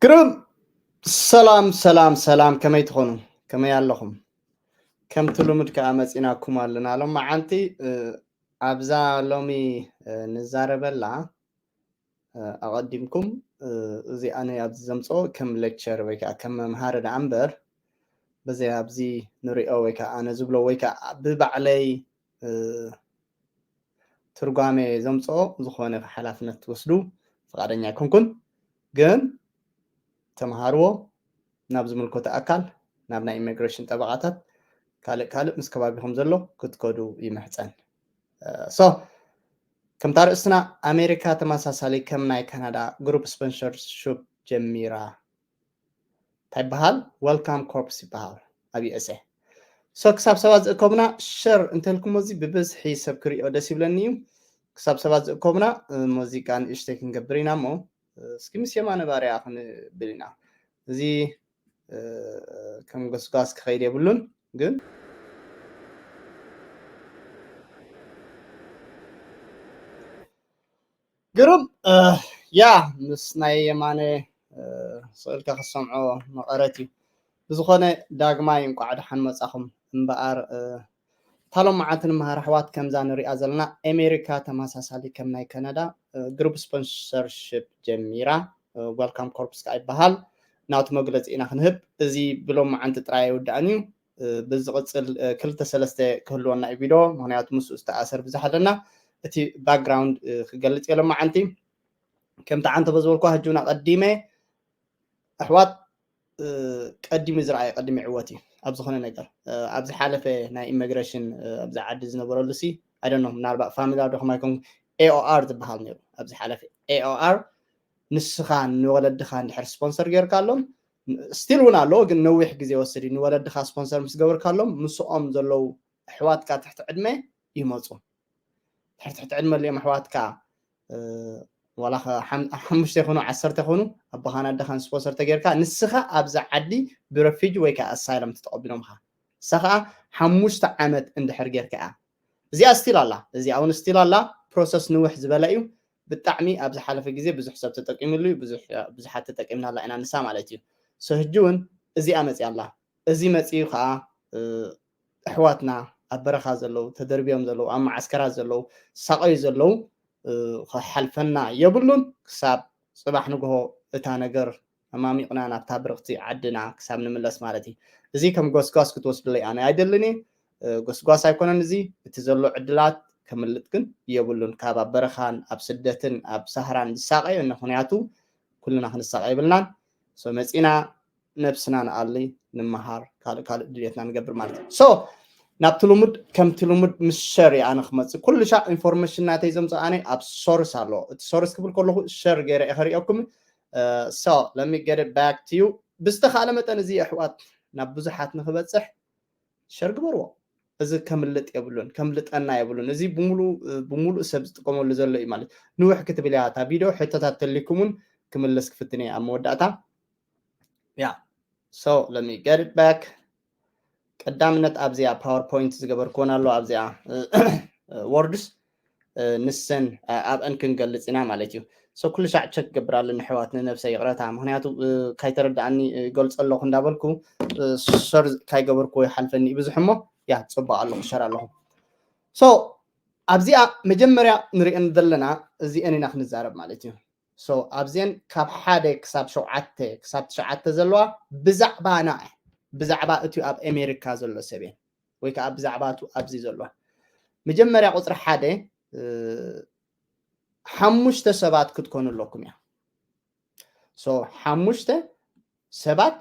ግሩም። ሰላም ሰላም ሰላም፣ ከመይ ትኾኑ? ከመይ ኣለኹም? ከምቲ ልሙድ ከኣ መጺናኩም ኣለና ሎም መዓንቲ። ኣብዛ ሎሚ ንዛረበላ ኣቐዲምኩም፣ እዚ ኣነ ኣብዚ ዘምጽኦ ከም ሌክቸር ወይ ከዓ ከም መምሃሪ ደኣ እምበር፣ በዚ ኣብዚ ንሪኦ ወይ ከዓ ኣነ ዝብሎ ወይ ከዓ ብባዕለይ ትርጓሜ ዘምጽኦ ዝኾነ ሓላፍነት ትወስዱ ፍቓደኛ ኣይኮንኩን። ግን ተምሃርዎ ናብ ዝምልከቶ ኣካል፣ ናብ ናይ ኢሚግሬሽን ጠበቓታት፣ ካልእ ካልእ ምስ ከባቢኹም ዘሎ ክትከዱ ይምሕጸን። ሶ ከምታ ርእስትና ኣሜሪካ ተመሳሳሊ ከም ናይ ካናዳ ግሩፕ ስፖንሰርሽፕ ጀሚራ። እንታይ ይበሃል? ዌልካም ኮርፕስ ይበሃል ኣብ ዩ ኤስ ኤ። ሶ ክሳብ ሰባት ዝእከቡና ሸር እንተልኩሞ እዚ ብብዝሒ ሰብ ክሪኦ ደስ ይብለኒ እዩ። ክሳብ ሰባት ዝእከቡና ሙዚቃ ንእሽተይ ክንገብር ኢና እሞ እስኪ ምስ የማነ ባርያ ክንብል ኢና። እዚ ከም ጎስጓስ ክኸይድ የብሉን ግን ግሩም። ያ ምስ ናይ የማነ ስእልካ ክሰምዖ መቐረት እዩ። ብዝኾነ ዳግማይ እንቋዕ ደሓን መጻኹም። እምበኣር ታሎም መዓልቲ ንምሃር ኣሕዋት ከምዛ ንሪኣ ዘለና ኣሜሪካ ተመሳሳሊ ከም ናይ ካናዳ ግሩፕ ስፖንሰርሽፕ ጀሚራ። ዌልካም ኮርፕስ ከዓ ይበሃል። ናቱ መግለፂ ኢና ክንህብ። እዚ ብሎም መዓልቲ ጥራይ ኣይውዳእን እዩ። ብዝቕፅል ክልተ ሰለስተ ክህልወና እዩ ቪድዮ፣ ምክንያቱ ምስኡ ዝተኣሰር ብዙሕ ኣለና። እቲ ባክግራውንድ ክገልፅ የሎም መዓልቲ ከምቲ ዓንተቦ ዝበልኳ ህጂ እውን ኣቐዲመ ኣሕዋት ቀዲሙ ዝረኣየ ቀዲሙ ይዕወት እዩ ኣብ ዝኾነ ነገር። ኣብ ዝሓለፈ ናይ ኢሚግሬሽን ኣብዚ ዓዲ ዝነበረሉ ሲ ኣይደኖ ምናልባት ፋሚሊ ዶኹም ኣይኮን ኤኦኣር ዝበሃል ነይሩ። ኣብ ዝሓለፈ ኤኦኣር ንስኻ ንወለድኻ እንድሕር ስፖንሰር ጌርካሎም ስቲል እውን ኣለዎ፣ ግን ነዊሕ ግዜ ወስድ እዩ። ንወለድኻ ስፖንሰር ምስ ገበርካሎም ምስኦም ዘለዉ ኣሕዋትካ ትሕቲ ዕድመ ይመፁ። ትሕቲ ትሕቲ ዕድመ ኣሊኦም ኣሕዋትካ ዋላ ሓሙሽተ ይኹኑ ዓሰርተ ይኹኑ ኣቦኻን ኣደኻን ስፖንሰር ተጌርካ ንስኻ ኣብዛ ዓዲ ብረፊጂ ወይ ከዓ ኣሳይለም ተተቐቢሎምኻ ንሳ ከዓ ሓሙሽተ ዓመት እንድሕር ጌርካ እያ። እዚኣ ስቲል ኣላ፣ እዚኣ እውን ስቲል ኣላ። ፕሮሰስ ንውሕ ዝበለ እዩ። ብጣዕሚ ኣብ ዝሓለፈ ግዜ ብዙሕ ሰብ ተጠቂምሉ እዩ፣ ብዙሓት ተጠቂምናላ ኢና ንሳ ማለት እዩ። ሶ ህጂ እውን እዚኣ መፅያ ኣላ። እዚ መፅዩ ከዓ ኣሕዋትና ኣብ በረኻ ዘለዉ ተደርብዮም ዘለዉ ኣብ መዓስከራት ዘለዉ ሳቐዩ ዘለዉ ክሓልፈና የብሉን። ክሳብ ፅባሕ ንግሆ እታ ነገር ኣማሚቕና ናብታ ብርቕቲ ዓድና ክሳብ ንምለስ ማለት እዩ። እዚ ከም ጎስጓስ ክትወስድለይ ኣነ ኣይደልን እየ። ጎስጓስ ኣይኮነን እዚ። እቲ ዘሎ ዕድላት ከምልጥ ግን የብሉን። ካብ ኣብ በረኻን ኣብ ስደትን ኣብ ሳህራን ዝሳቐዩ ምክንያቱ ኩልና ክንሳቐ የብልናን። መፂና ነብስና ንኣሊ ንምሃር ካልእ ካልእ ድልየትና ንገብር ማለት እዩ። ሶ ናብቲ ልሙድ ከምቲ ልሙድ ምስ ሸር ኣነ ክመፅእ ኩሉ ሻዕ ኢንፎርሜሽን ናተይ ዘምፅእ ኣነ ኣብ ሶርስ ኣለዎ። እቲ ሶርስ ክብል ከለኹ ሸር ገይረ እየ ከርእየኩም። ሶ let me get it back to you። ብዝተኻእለ መጠን እዚ ኣሕዋት ናብ ብዙሓት ንክበፅሕ ሸር ግበርዎ። እዚ ከምልጥ የብሉን፣ ከምልጠና የብሉን። እዚ ብምሉእ ሰብ ዝጥቀመሉ ዘሎ እዩ ማለት። ንውሕ ክትብል እያ እታ ቪድዮ። ሕቶታት ተሊኩም እውን ክምልስ ክፍትን እየ ኣብ መወዳእታ። ያ so let me get it back። ቀዳምነት ኣብዚኣ ፓወርፖይንት ዝገበርክወን ኣሎ ኣብዚኣ ወርድስ ንሰን ኣብአን ክንገልፅ ኢና ማለት እዩ። ሶ ኩሉ ሻዕ ቸክ ገብር ኣለኒ ኣሕዋት ንነብሰ ይቕረታ፣ ምክንያቱ ካይተረዳኣኒ ይገልፆ ኣለኹ እንዳበልኩ ሸር ካይገበርኩ ይሓልፈኒ ብዙሕ እሞ ያ ፅቡቅ ኣለኹ ሸር ኣለኹ። ሶ ኣብዚኣ መጀመርያ ንሪአን ዘለና እዚአን ኢና ክንዛረብ ማለት እዩ። ሶ ኣብዚአን ካብ ሓደ ክሳብ ሸውዓተ ክሳብ ትሽዓተ ዘለዋ ብዛዕባና ብዛዕባ እቲ ኣብ ኣሜሪካ ዘሎ ሰብ እየን ወይ ከዓ ብዛዕባ እቲ ኣብዚ ዘሎ መጀመርያ ቁፅሪ ሓደ ሓሙሽተ ሰባት ክትኮኑ ኣለኩም እያ። ሶ ሓሙሽተ ሰባት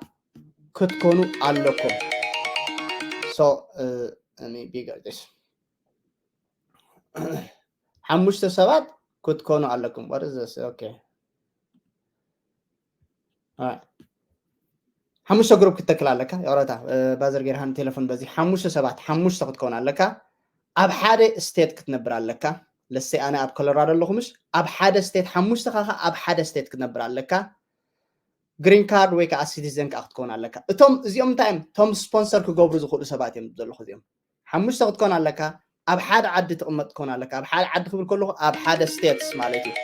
ክትኮኑ ኣለኩም። ሶ ቢገርስ ሓሙሽተ ሰባት ክትኮኑ ኣለኩም። What is this? Okay. ሓሙሽተ ግሩፕ ክትተክል ኣለካ። ይቕረታ ባዘር ጌርሃን ቴሌፎን በዚ ሓሙሽተ ሰባት ሓሙሽተ ክትከውን ኣለካ። ኣብ ሓደ ስቴት ክትነብር ኣለካ። ለሰይ ኣነ ኣብ ኮሎራዶ ኣለኹ ምሽ ኣብ ሓደ ስቴት ሓሙሽተ ካኻ ኣብ ሓደ ስቴት ክትነብር ኣለካ። ግሪን ካርድ ወይ ከዓ ሲቲዘን ከዓ ክትከውን ኣለካ። እቶም እዚኦም እንታይ እዮም? እቶም ስፖንሰር ክገብሩ ዝኽእሉ ሰባት እዮም ዘለኹ እዚኦም። ሓሙሽተ ክትኮን ኣለካ። ኣብ ሓደ ዓዲ ትቕመጥ ትኮን ኣለካ። ኣብ ሓደ ዓዲ ክብል ከለኹ ኣብ ሓደ ስቴትስ ማለት እዩ።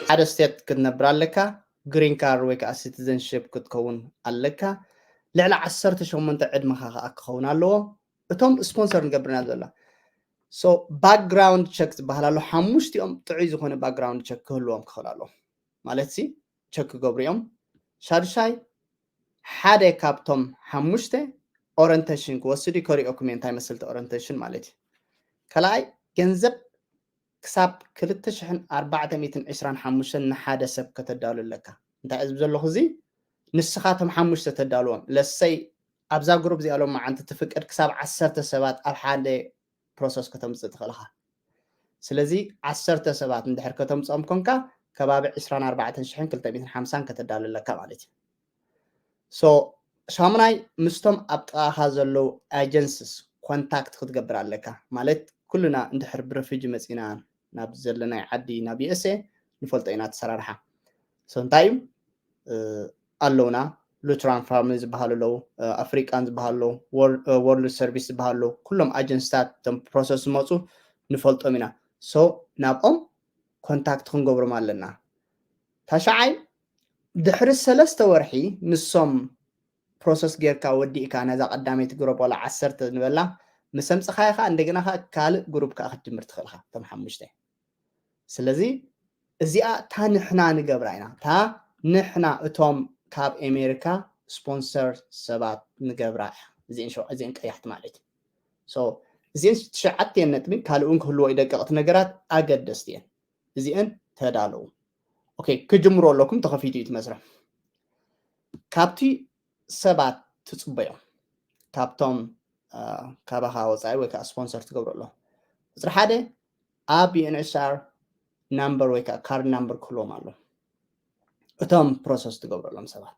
ሓደ ስቴት ክትነብር ኣለካ። ግሪን ካርድ ወይ ከዓ ሲቲዘንሽፕ ክትከውን ኣለካ። ልዕሊ ዓሰርተ ሸሞንተ ዕድመኻ ከዓ ክኸውን ኣለዎ። እቶም ስፖንሰር ንገብርና ዘላ so ባክግራውንድ ቸክ ዝበሃል ኣሎ። ሓሙሽቲኦም ጥዑይ ዝኾነ ባክግራውንድ ቸክ ክህልዎም ክኽእል ኣለዎ ማለት ሲ ቸክ ክገብሩ እዮም። ሻዱሻይ ሓደ ካብቶም ሓሙሽተ ኦረንቴሽን ክወስድ እዩ። ከሪኦኩም እየ እንታይ መስልቲ ኦረንቴሽን ማለት እዩ። ካልኣይ ገንዘብ ክሳብ ክልተ ሽሕን ኣርባዕተ ሚእትን ዕስራን ሓሙሽተን ንሓደ ሰብ ከተዳሉ ኣለካ። እንታይ እዚ ዘለኹ እዚ ንስኻቶም ሓሙሽተ ተዳልዎም ለሰይ ኣብዛ ግሩፕ እዚኣ ሎም መዓንቲ ትፍቅድ ክሳብ ዓሰርተ ሰባት ኣብ ሓደ ፕሮሰስ ከተምፅእ ትኽእል ኢኻ። ስለዚ ዓሰርተ ሰባት እንድሕር ከተምፅኦም ኮንካ ከባቢ ዕስራን ኣርባዕተን ሽሕን ክልተ ሚእትን ሓምሳን ከተዳሉ ኣለካ ማለት እዩ። ሶ ሻሙናይ ምስቶም ኣብ ጥቓኻ ዘለዉ ኣጀንስስ ኮንታክት ክትገብር ኣለካ። ማለት ኩልና እንድሕር ብረፊጂ መፂና ናብ ዘለናይ ዓዲ ናብ ዩኤስኤ ንፈልጦ ኢና ተሰራርሓ። ሶ እንታይ እዩ ኣለውና ሉትራን ፋርም ዝበሃሉ ኣለዉ፣ ኣፍሪቃን ዝበሃሉ ኣለዉ፣ ወርልድ ሰርቪስ ዝበሃሉ ኣለዉ። ኩሎም ኣጀንስታት እቶም ፕሮሰስ ዝመፁ ንፈልጦም ኢና። ሶ ናብኦም ኮንታክት ክንገብሮም ኣለና። ታሽዓይ ድሕሪ ሰለስተ ወርሒ ንሶም ፕሮሰስ ጌርካ ወዲእካ ነዛ ቀዳመይቲ ግሩፕ ዋላ ዓሰርተ ንበላ ምስ ኣምፅኻዮ ከዓ እንደገና ከዓ ካልእ ግሩፕ ከዓ ክትጅምር ትኽእል ኢኻ እቶም ሓሙሽተ። ስለዚ እዚኣ እታ ንሕና ንገብራ ኢና፣ እታ ንሕና እቶም ካብ ኣሜሪካ ስፖንሰር ሰባት ንገብራ እያ። እዚአን ሸው- እዚአን ቀያሕቲ ማለት እዩ። ሶ እዚአን ትሽዓተን ነጥቢ ካልእ እውን ክህልዎ እዩ ደቀቕቲ ነገራት ኣገደስቲ እየን። እዚአን ተዳለዉ። ኦኬ ክጅምሩ ኣለኩም ተኸፊቱ እዩ እቲ መስርሕ። ካብቲ ሰባት ትፅበዮም ካብቶም ካባኻ ወፃኢ ወይ ከዓ ስፖንሰር ትገብሩ ኣሎ። ቁፅሪ ሓደ ኣብ ዩኤንኤችሲኣር ናምበር ወይ ከዓ ካርድ ናምበር ክህልዎም ኣሎ። እቶም ፕሮሰስ ትገብረሎም ሰባት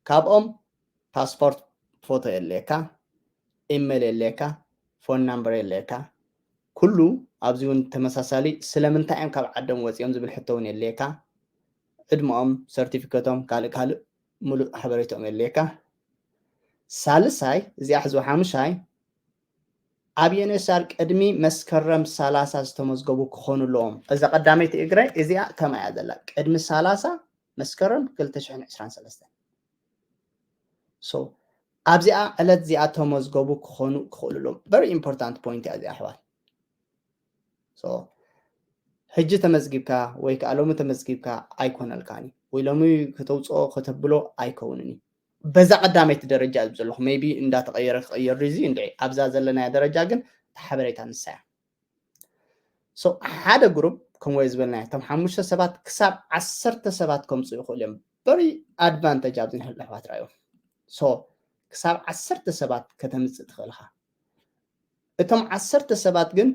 ካብኦም ፓስፖርት ፎቶ የድልየካ፣ ኢሜል የድልየካ፣ ፎን ናምበር የድልየካ። ኩሉ ኣብዚ እውን ተመሳሳሊ ስለምንታይ እዮም ካብ ዓዶም ወፂኦም ዝብል ሕቶ እውን የድልየካ። ዕድመኦም፣ ሰርቲፊኬቶም፣ ካልእ ካልእ ሙሉእ ሓበሬታኦም የድልየካ። ሳልሳይ እዚኣ ሕዝቢ ሓሙሻይ ኣብ ዩኤንኤችሲኣር ቅድሚ መስከረም ሰላሳ ዝተመዝገቡ ክኾኑ ኣለዎም። እዛ ቀዳመይቲ እግረ እዚኣ ከምኣ እያ ዘላ። ቅድሚ ሰላሳ መስከረም ክልተ ሽሕን ዕስራን ሰለስተን። ሶ ኣብዚኣ ዕለት እዚኣ ተመዝገቡ ክኾኑ ክኽእሉ ኣለዎም። ቨሪ ኢምፖርታንት ፖይንት እያ እዚኣ ኣሕዋት። ሶ ሕጂ ተመዝጊብካ ወይ ከዓ ሎሚ ተመዝጊብካ ኣይኮነልካን እዩ ወይ ሎሚ ከተውፅኦ ከተብሎ ኣይከውንን እዩ። በዛ ቀዳመይቲ ደረጃ እዩ ዘለኹ maybe እንዳተቐየረ ክቐየር እዩ እዚ እንድዒ ኣብዛ ዘለናያ ደረጃ ግን እታ ሓበሬታ ንሳ እያ። ሶ ሓደ ግሩፕ ከምኡ ዝበልናዮ እቶም ሓሙሽተ ሰባት ክሳብ ዓሰርተ ሰባት ከምፁ ይኽእሉ እዮም። ቨሪ ኣድቫንቴጅ ኣብዚ ንህሉ ኣሕዋት ራእዮም። ሶ ክሳብ ዓሰርተ ሰባት ከተምፅእ ትኽእል ኢኻ። እቶም ዓሰርተ ሰባት ግን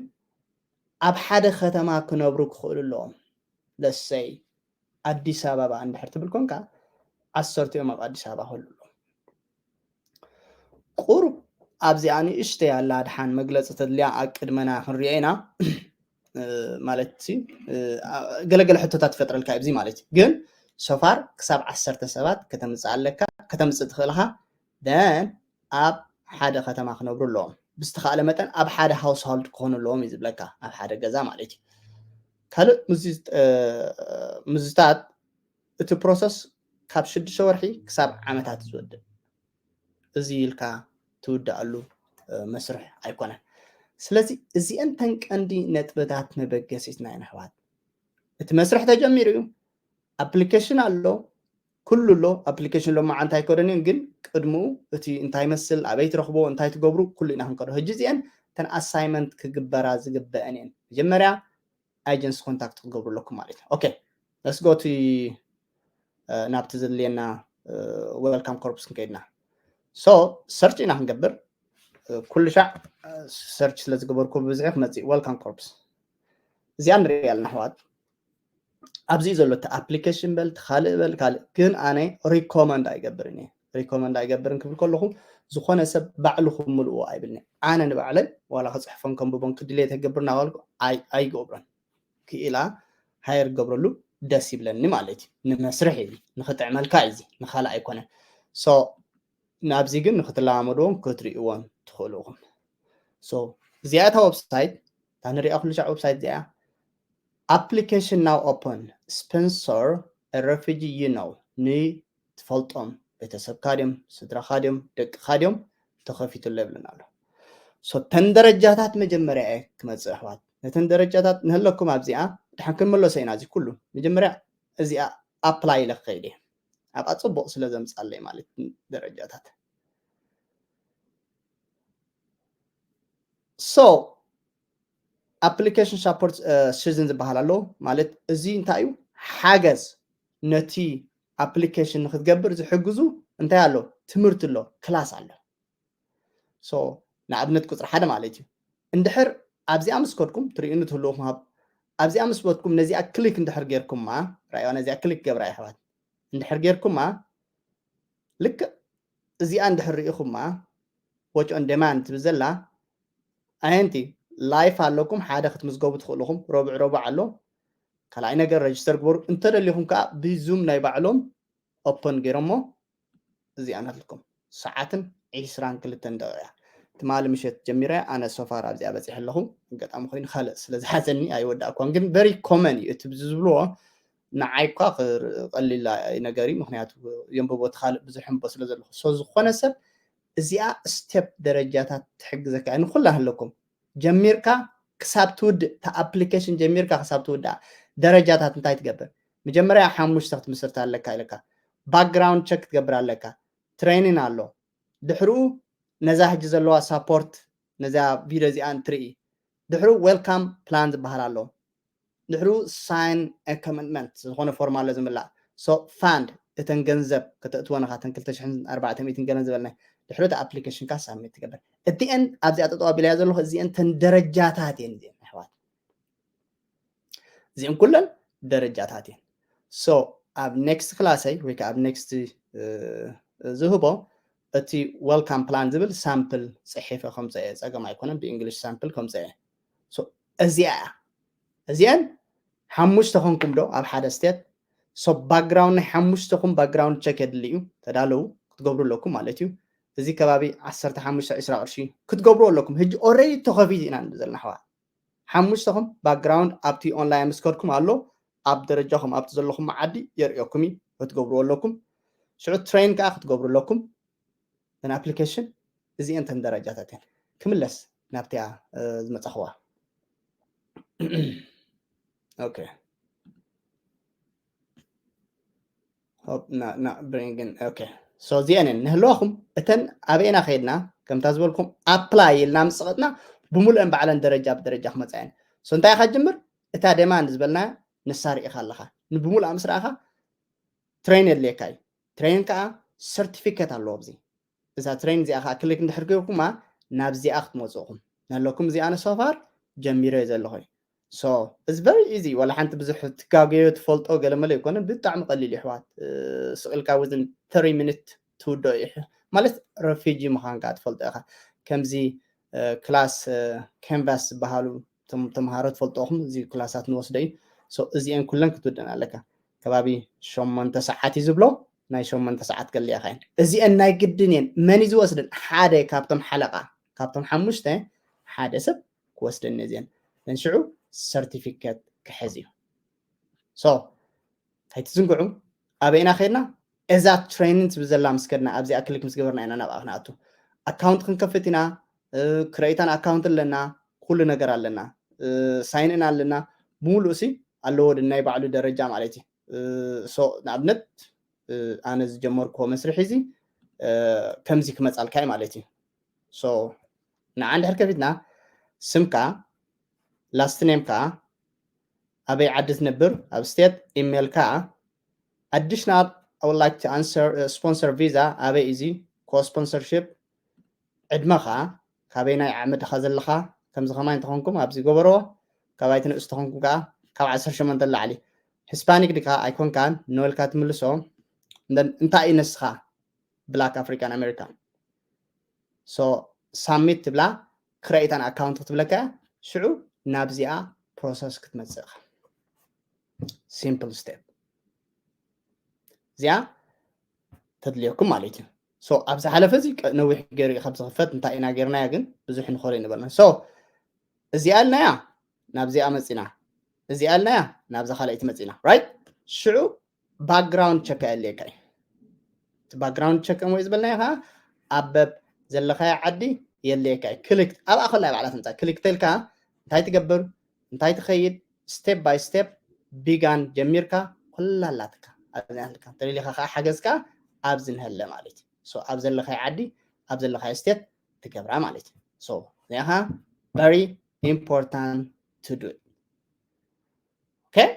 ኣብ ሓደ ከተማ ክነብሩ ክኽእሉ ኣለዎም። ለሰይ ኣዲስ ኣበባ እንድሕር ትብል ኮንካ ዓሰርቲኦም ኣብ ኣዲስ ኣበባ ክህሉ ኣለዎም። ቁሩብ ኣብዚኣ ንእሽተይ ኣላ ድሓን መግለፂ ተድልያ ኣብ ቅድመና ክንሪኦ ኢና። ማለት ገለገለ ሕቶታት ትፈጥረልካ ኣብዚ ማለት እዩ። ግን ሶፋር ክሳብ ዓሰርተ ሰባት ከተምፅእ ኣለካ፣ ከተምፅእ ትኽእል ኢኻ። ደን ኣብ ሓደ ከተማ ክነብሩ ኣለዎም። ብዝተኻእለ መጠን ኣብ ሓደ ሃውስሆልድ ክኾኑ ኣለዎም እዩ ዝብለካ፣ ኣብ ሓደ ገዛ ማለት እዩ። ካልእ ምዝታት እቲ ፕሮሰስ ካብ ሽዱሽተ ወርሒ ክሳብ ዓመታት ዝወድእ እዚ ኢልካ ትውድኣሉ መስርሕ ኣይኮነን። ስለዚ እዚአን ተን ቀንዲ ነጥብታት መበገሲት ናይ ኣሕዋት እቲ መስርሕ ተጀሚሩ እዩ። ኣፕሊኬሽን ኣሎ፣ ኩሉ ኣሎ። ኣፕሊኬሽን ሎማዓንቲ ኣይከደን እየን፣ ግን ቅድምኡ እቲ እንታይ መስል፣ ኣበይ ትረኽቦ፣ እንታይ ትገብሩ፣ ኩሉ ኢና ክንከዶ። ሕጂ እዚአን ተን ኣሳይመንት ክግበራ ዝግበአን እየን። መጀመርያ ኣጀንሲ ኮንታክት ክትገብሩ ኣለኩም ማለት እዩ። ኦኬ let's go to ናብቲ ዘድልየና ዌልካም ኮርፕስ ክንከይድና። ሶ ሰርች ኢና ክንገብር። ኩሉ ሻዕ ሰርች ስለ ዝገበርኩ ብብዝሒ ክመፅእ ዌልካም ኮርፕስ እዚኣ ንሪኢ ኣለና ኣሕዋት። ኣብዚ ዘሎ እቲ ኣፕሊኬሽን በል እቲ ካልእ በል ካልእ ግን ኣነ ሪኮመንድ ኣይገብርን እየ። ሪኮመንድ ኣይገብርን ክብል ከለኹ ዝኾነ ሰብ ባዕሉ ክምልዎ ኣይብልኒ። ኣነ ንባዕለይ ዋላ ክፅሕፎን ከንብቦን ክድሌት ክገብር እናበልኩ ኣይገብሮን። ክኢላ ሃየር ክገብረሉ ደስ ይብለኒ ማለት እዩ። ንመስርሕ እዩ ንኽጥዕመልካ እዩ ንኻልእ ኣይኮነን። ሶ ናብዚ ግን ንክትለማመድዎን ክትርእይዎን ትኽእሉ ኢኹም። ሶ እዚኣ እታ ዌብሳይት እታ ንሪኣ ኩሉ ሻዕ ዌብሳይት እዚኣ application now open sponsor refugee you know ንትፈልጦም ቤተሰብካ ድዮም ስድራካ ድዮም ደቅካ ድዮም ተኸፊቱ ኣሎ ይብለና ኣሎ። So ተን ደረጃታት መጀመርያ እየ ክመፅእ ኣሕዋት። ነተን ደረጃታት ንህለኩም ኣብዚኣ ድሓን ክንመለሶ ኢና። እዚ ኩሉ መጀመርያ እዚኣ apply ኢለ ክኸይድ እየ ኣብኣ ፅቡቕ ስለ ዘምፃለይ ማለት ደረጃታት። So application support season ዝበሃል ኣሎ ማለት እዚ እንታይ እዩ? ሓገዝ ነቲ application ንክትገብር ዝሕግዙ እንታይ ኣሎ? ትምህርቲ ኣሎ፣ class ኣሎ። So ንኣብነት ቁፅሪ ሓደ ማለት እዩ። እንድሕር ኣብዚኣ ምስ ከድኩም ትርእዩኒ ትህልውኹም ሃብ ኣብዚኣ ምስ በትኩም ነዚኣ click እንድሕር ጌርኩማ ራእዋ ነዚኣ click ገብራ ይሕዋት እንድሕር ጌርኩማ ልክዕ እዚኣ እንድሕር ርኢኹማ watch on demand ትብል ዘላ ኣየንቲ live ኣለኩም ሓደ ክትምዝገቡ ትኽእልኹም ረቡዕ ረቡዕ ኣሎ ካልኣይ ነገር register ግበሩ እንተደሊኹም ከዓ ብዙም ናይ ባዕሎም open ገይሮሞ እዚኣ ናትልኩም ሰዓትን ዒስራን ክልተን ደቂቃ ትማሊ ምሸት ጀሚረ ኣነ so far ኣብዚኣ በፂሐ ኣለኹ ኣጋጣሚ ኮይኑ ካልእ ስለ ዝሓዘኒ ኣይወዳእኳን ግን very common እዩ እቲ ዝብልዎ ንዓይ እኳ ቀሊል ነገር እዩ ምክንያቱ የንብቦ እቲ ካልእ ብዙሕ ንቦ ስለ ዘለኹ so ዝኾነ ሰብ እዚኣ step ደረጃታት ትሕግዘካ ንኩላ ኣለኩም ጀሚርካ ክሳብ ትውድእ እቲ application ጀሚርካ ክሳብ ትውድኣ ደረጃታት እንታይ ትገብር መጀመርያ ሓሙሽተ ክትምስርት ኣለካ ኢልካ background check ክትገብር ኣለካ training ኣሎ ድሕርኡ ነዛ ሕጂ ዘለዋ support ነዛ video እዚኣ እንትርኢ ድሕርኡ welcome plan ዝበሃል ኣሎ ድሕርኡ sign commitment ዝኾነ form ኣሎ ዝምላእ so fund እተን ገንዘብ ከተእትወን ኢኻ እተን ክልተ ሽሕን ኣርባዕተ ሚእትን ገለን ዝበልና ድሕሪ እቲ application ካ submit ትገብር እቲአን ኣብዚኣ ጠጠው ኣቢለያ ዘለኹ እዚአን ተን ደረጃታት እየን እዚአን ኣሕዋት እዚአን ኩለን ደረጃታት እየን so ኣብ next class ይ ወይ ከዓ ኣብ next ዝህቦ እቲ welcome plan ዝብል sample ፅሒፈ ከምፀ ፀገም ኣይኮነን ብ English sample ከምፀ እዚኣ እያ እዚአን ሓሙሽተ ኮንኩም ዶ ኣብ ሓደ state so background ናይ ሓሙሽተኹም background check የድሊ እዩ ተዳለዉ ክትገብሩ ኣለኩም ማለት እዩ እዚ ከባቢ ዓሰርተ ሓሙሽተ ዒስራ ቅርሺ ክትገብሩ ኣለኩም ሕጂ already ተኸፊቱ ኢና ዘለና ኣሕዋት ሓሙሽተኹም background ኣብቲ online ምስ ከድኩም ኣሎ ኣብ ደረጃኹም ኣብቲ ዘለኹም ዓዲ የርእየኩም እዩ ክትገብርዎ ኣለኩም ሽዑ train ከዓ ክትገብሩ ኣለኩም ን application እዚአን ተን ደረጃታት እየን ክምለስ ናብቲያ ዝመፃኽዋ okay hope not not bringing okay so እዚአን ንህልዋኹም እተን ኣበይና ከይድና ከምታ ዝበልኩም apply ኢልና ምስ ፀቐጥና ብምሉአን ባዕለን ደረጃ ብደረጃ ክመፃ እየን so እንታይ ኢኻ ጅምር እታ demand ዝበልና ንሳ ርኢኻ ኣለኻ ንብምሉኣ ምስ ረኣኻ train የድልየካ እዩ train ከዓ certificate ኣለዎ ኣብዚ እዛ train እዚኣ ከዓ click እንድሕር ገይርኩማ ናብዚኣ ክትመፁ ኢኹም ናለኩም እዚኣ ን so far ጀሚረ ዘለኹ so it's very easy ዋላ ሓንቲ ብዙሕ ትጋገዮ ትፈልጦ ገለመለ ይኮነን ብጣዕሚ ቀሊል ይሕዋት ስቅልካ within thirty minute ትውደኦ እዩ ማለት refugee ምዃንካ ትፈልጦ ኢኻ ከምዚ class canvas ዝበሃሉ ተምሃሮ ትፈልጦኹም እዚ ክላሳት ንወስዶ እዩ እዚአን ኩለን ክትውደን ኣለካ ከባቢ ሸሞንተ ሰዓት እዩ ዝብሎ ናይ ሸሞንተ ሰዓት ከልያ ኻይን እዚአን ናይ ግድን እየን መን እዩ ዝወስደን ሓደ ካብቶም ሓለቃ ካብቶም ሓሙሽተ ሓደ ሰብ ክወስደን እዚአን ነን ሽዑ certificate ክሕዝ እዩ so ኣይትዝንግዑ ኣበይና ከድና እዛ training ትብል ዘላ ምስ ከድና ኣብዚኣ click ምስ ገበርና ኢና ናብኣ ክንኣቱ account ክንከፍት ኢና create an account ኣለና ኩሉ ነገር ኣለና sign in ኣለና ብምሉእ ሲ ኣለዎ ናይ ባዕሉ ደረጃ ማለት እዩ so ንኣብነት ኣነ ዝጀመርክዎ መስርሒ እዚ ከምዚ ክመፃልካ እዩ ማለት እዩ ንዓ እንድሕር ከፊትና ስምካ last name ካ ኣበይ ዓዲ ትነብር ኣብ state email ካ additional I would like to answer sponsor visa ኣበይ እዚ co sponsorship ዕድመኻ ካበይ ናይ ዓመድኻ ዘለኻ ከምዚ ከማይ እንተኾንኩም ኣብዚ ገበርዎ ካባይ ትንእስ ተኾንኩም ከዓ ካብ ዓሰርተ ሸሞንተ ላዕሊ Hispanic ድካ ኣይኮንካን ኖልካ ትምልሶ እንታይ እዩ ንስኻ black African American so submit ትብላ create an account ክትብለካ ሽዑ ናብዚኣ process ክትመፅእ simple step እዚኣ ተድልየኩም ማለት እዩ so ኣብ ዝሓለፈ እዚ ነዊሕ ገይሩ ካብ ዝኽፈት እንታይ ኢና ገይርናያ ግን ብዙሕ ንኾሎ ይነበርና so እዚኣ ኣልናያ ናብዚኣ መፂና እዚኣ ኣልናያ ናብዛ ካልኣይቲ መፂና right ሽዑ background check ኣየድልየካ እዩ። እቲ background check እሞ ዝበልናዮ ከዓ ኣብ በብ ዘለኻዮ ዓዲ የድልየካ እዩ። ክሊክ ኣብኣ ከላ ባዕላ ትምፃ። ክሊክ ተልካ እንታይ ትገብር፣ እንታይ ትኸይድ፣ step by step begin ጀሚርካ ኩላ ኣላትካ። ኣብዚ ኣለካ። እንተደሊኻ ከዓ ሓገዝካ ኣብዚ ንሀለ ማለት እዩ። So ኣብ ዘለኻዮ ዓዲ፣ ኣብ ዘለኻዮ state ትገብራ ማለት እዩ። So እዚኣ ከዓ very important to do it. Okay?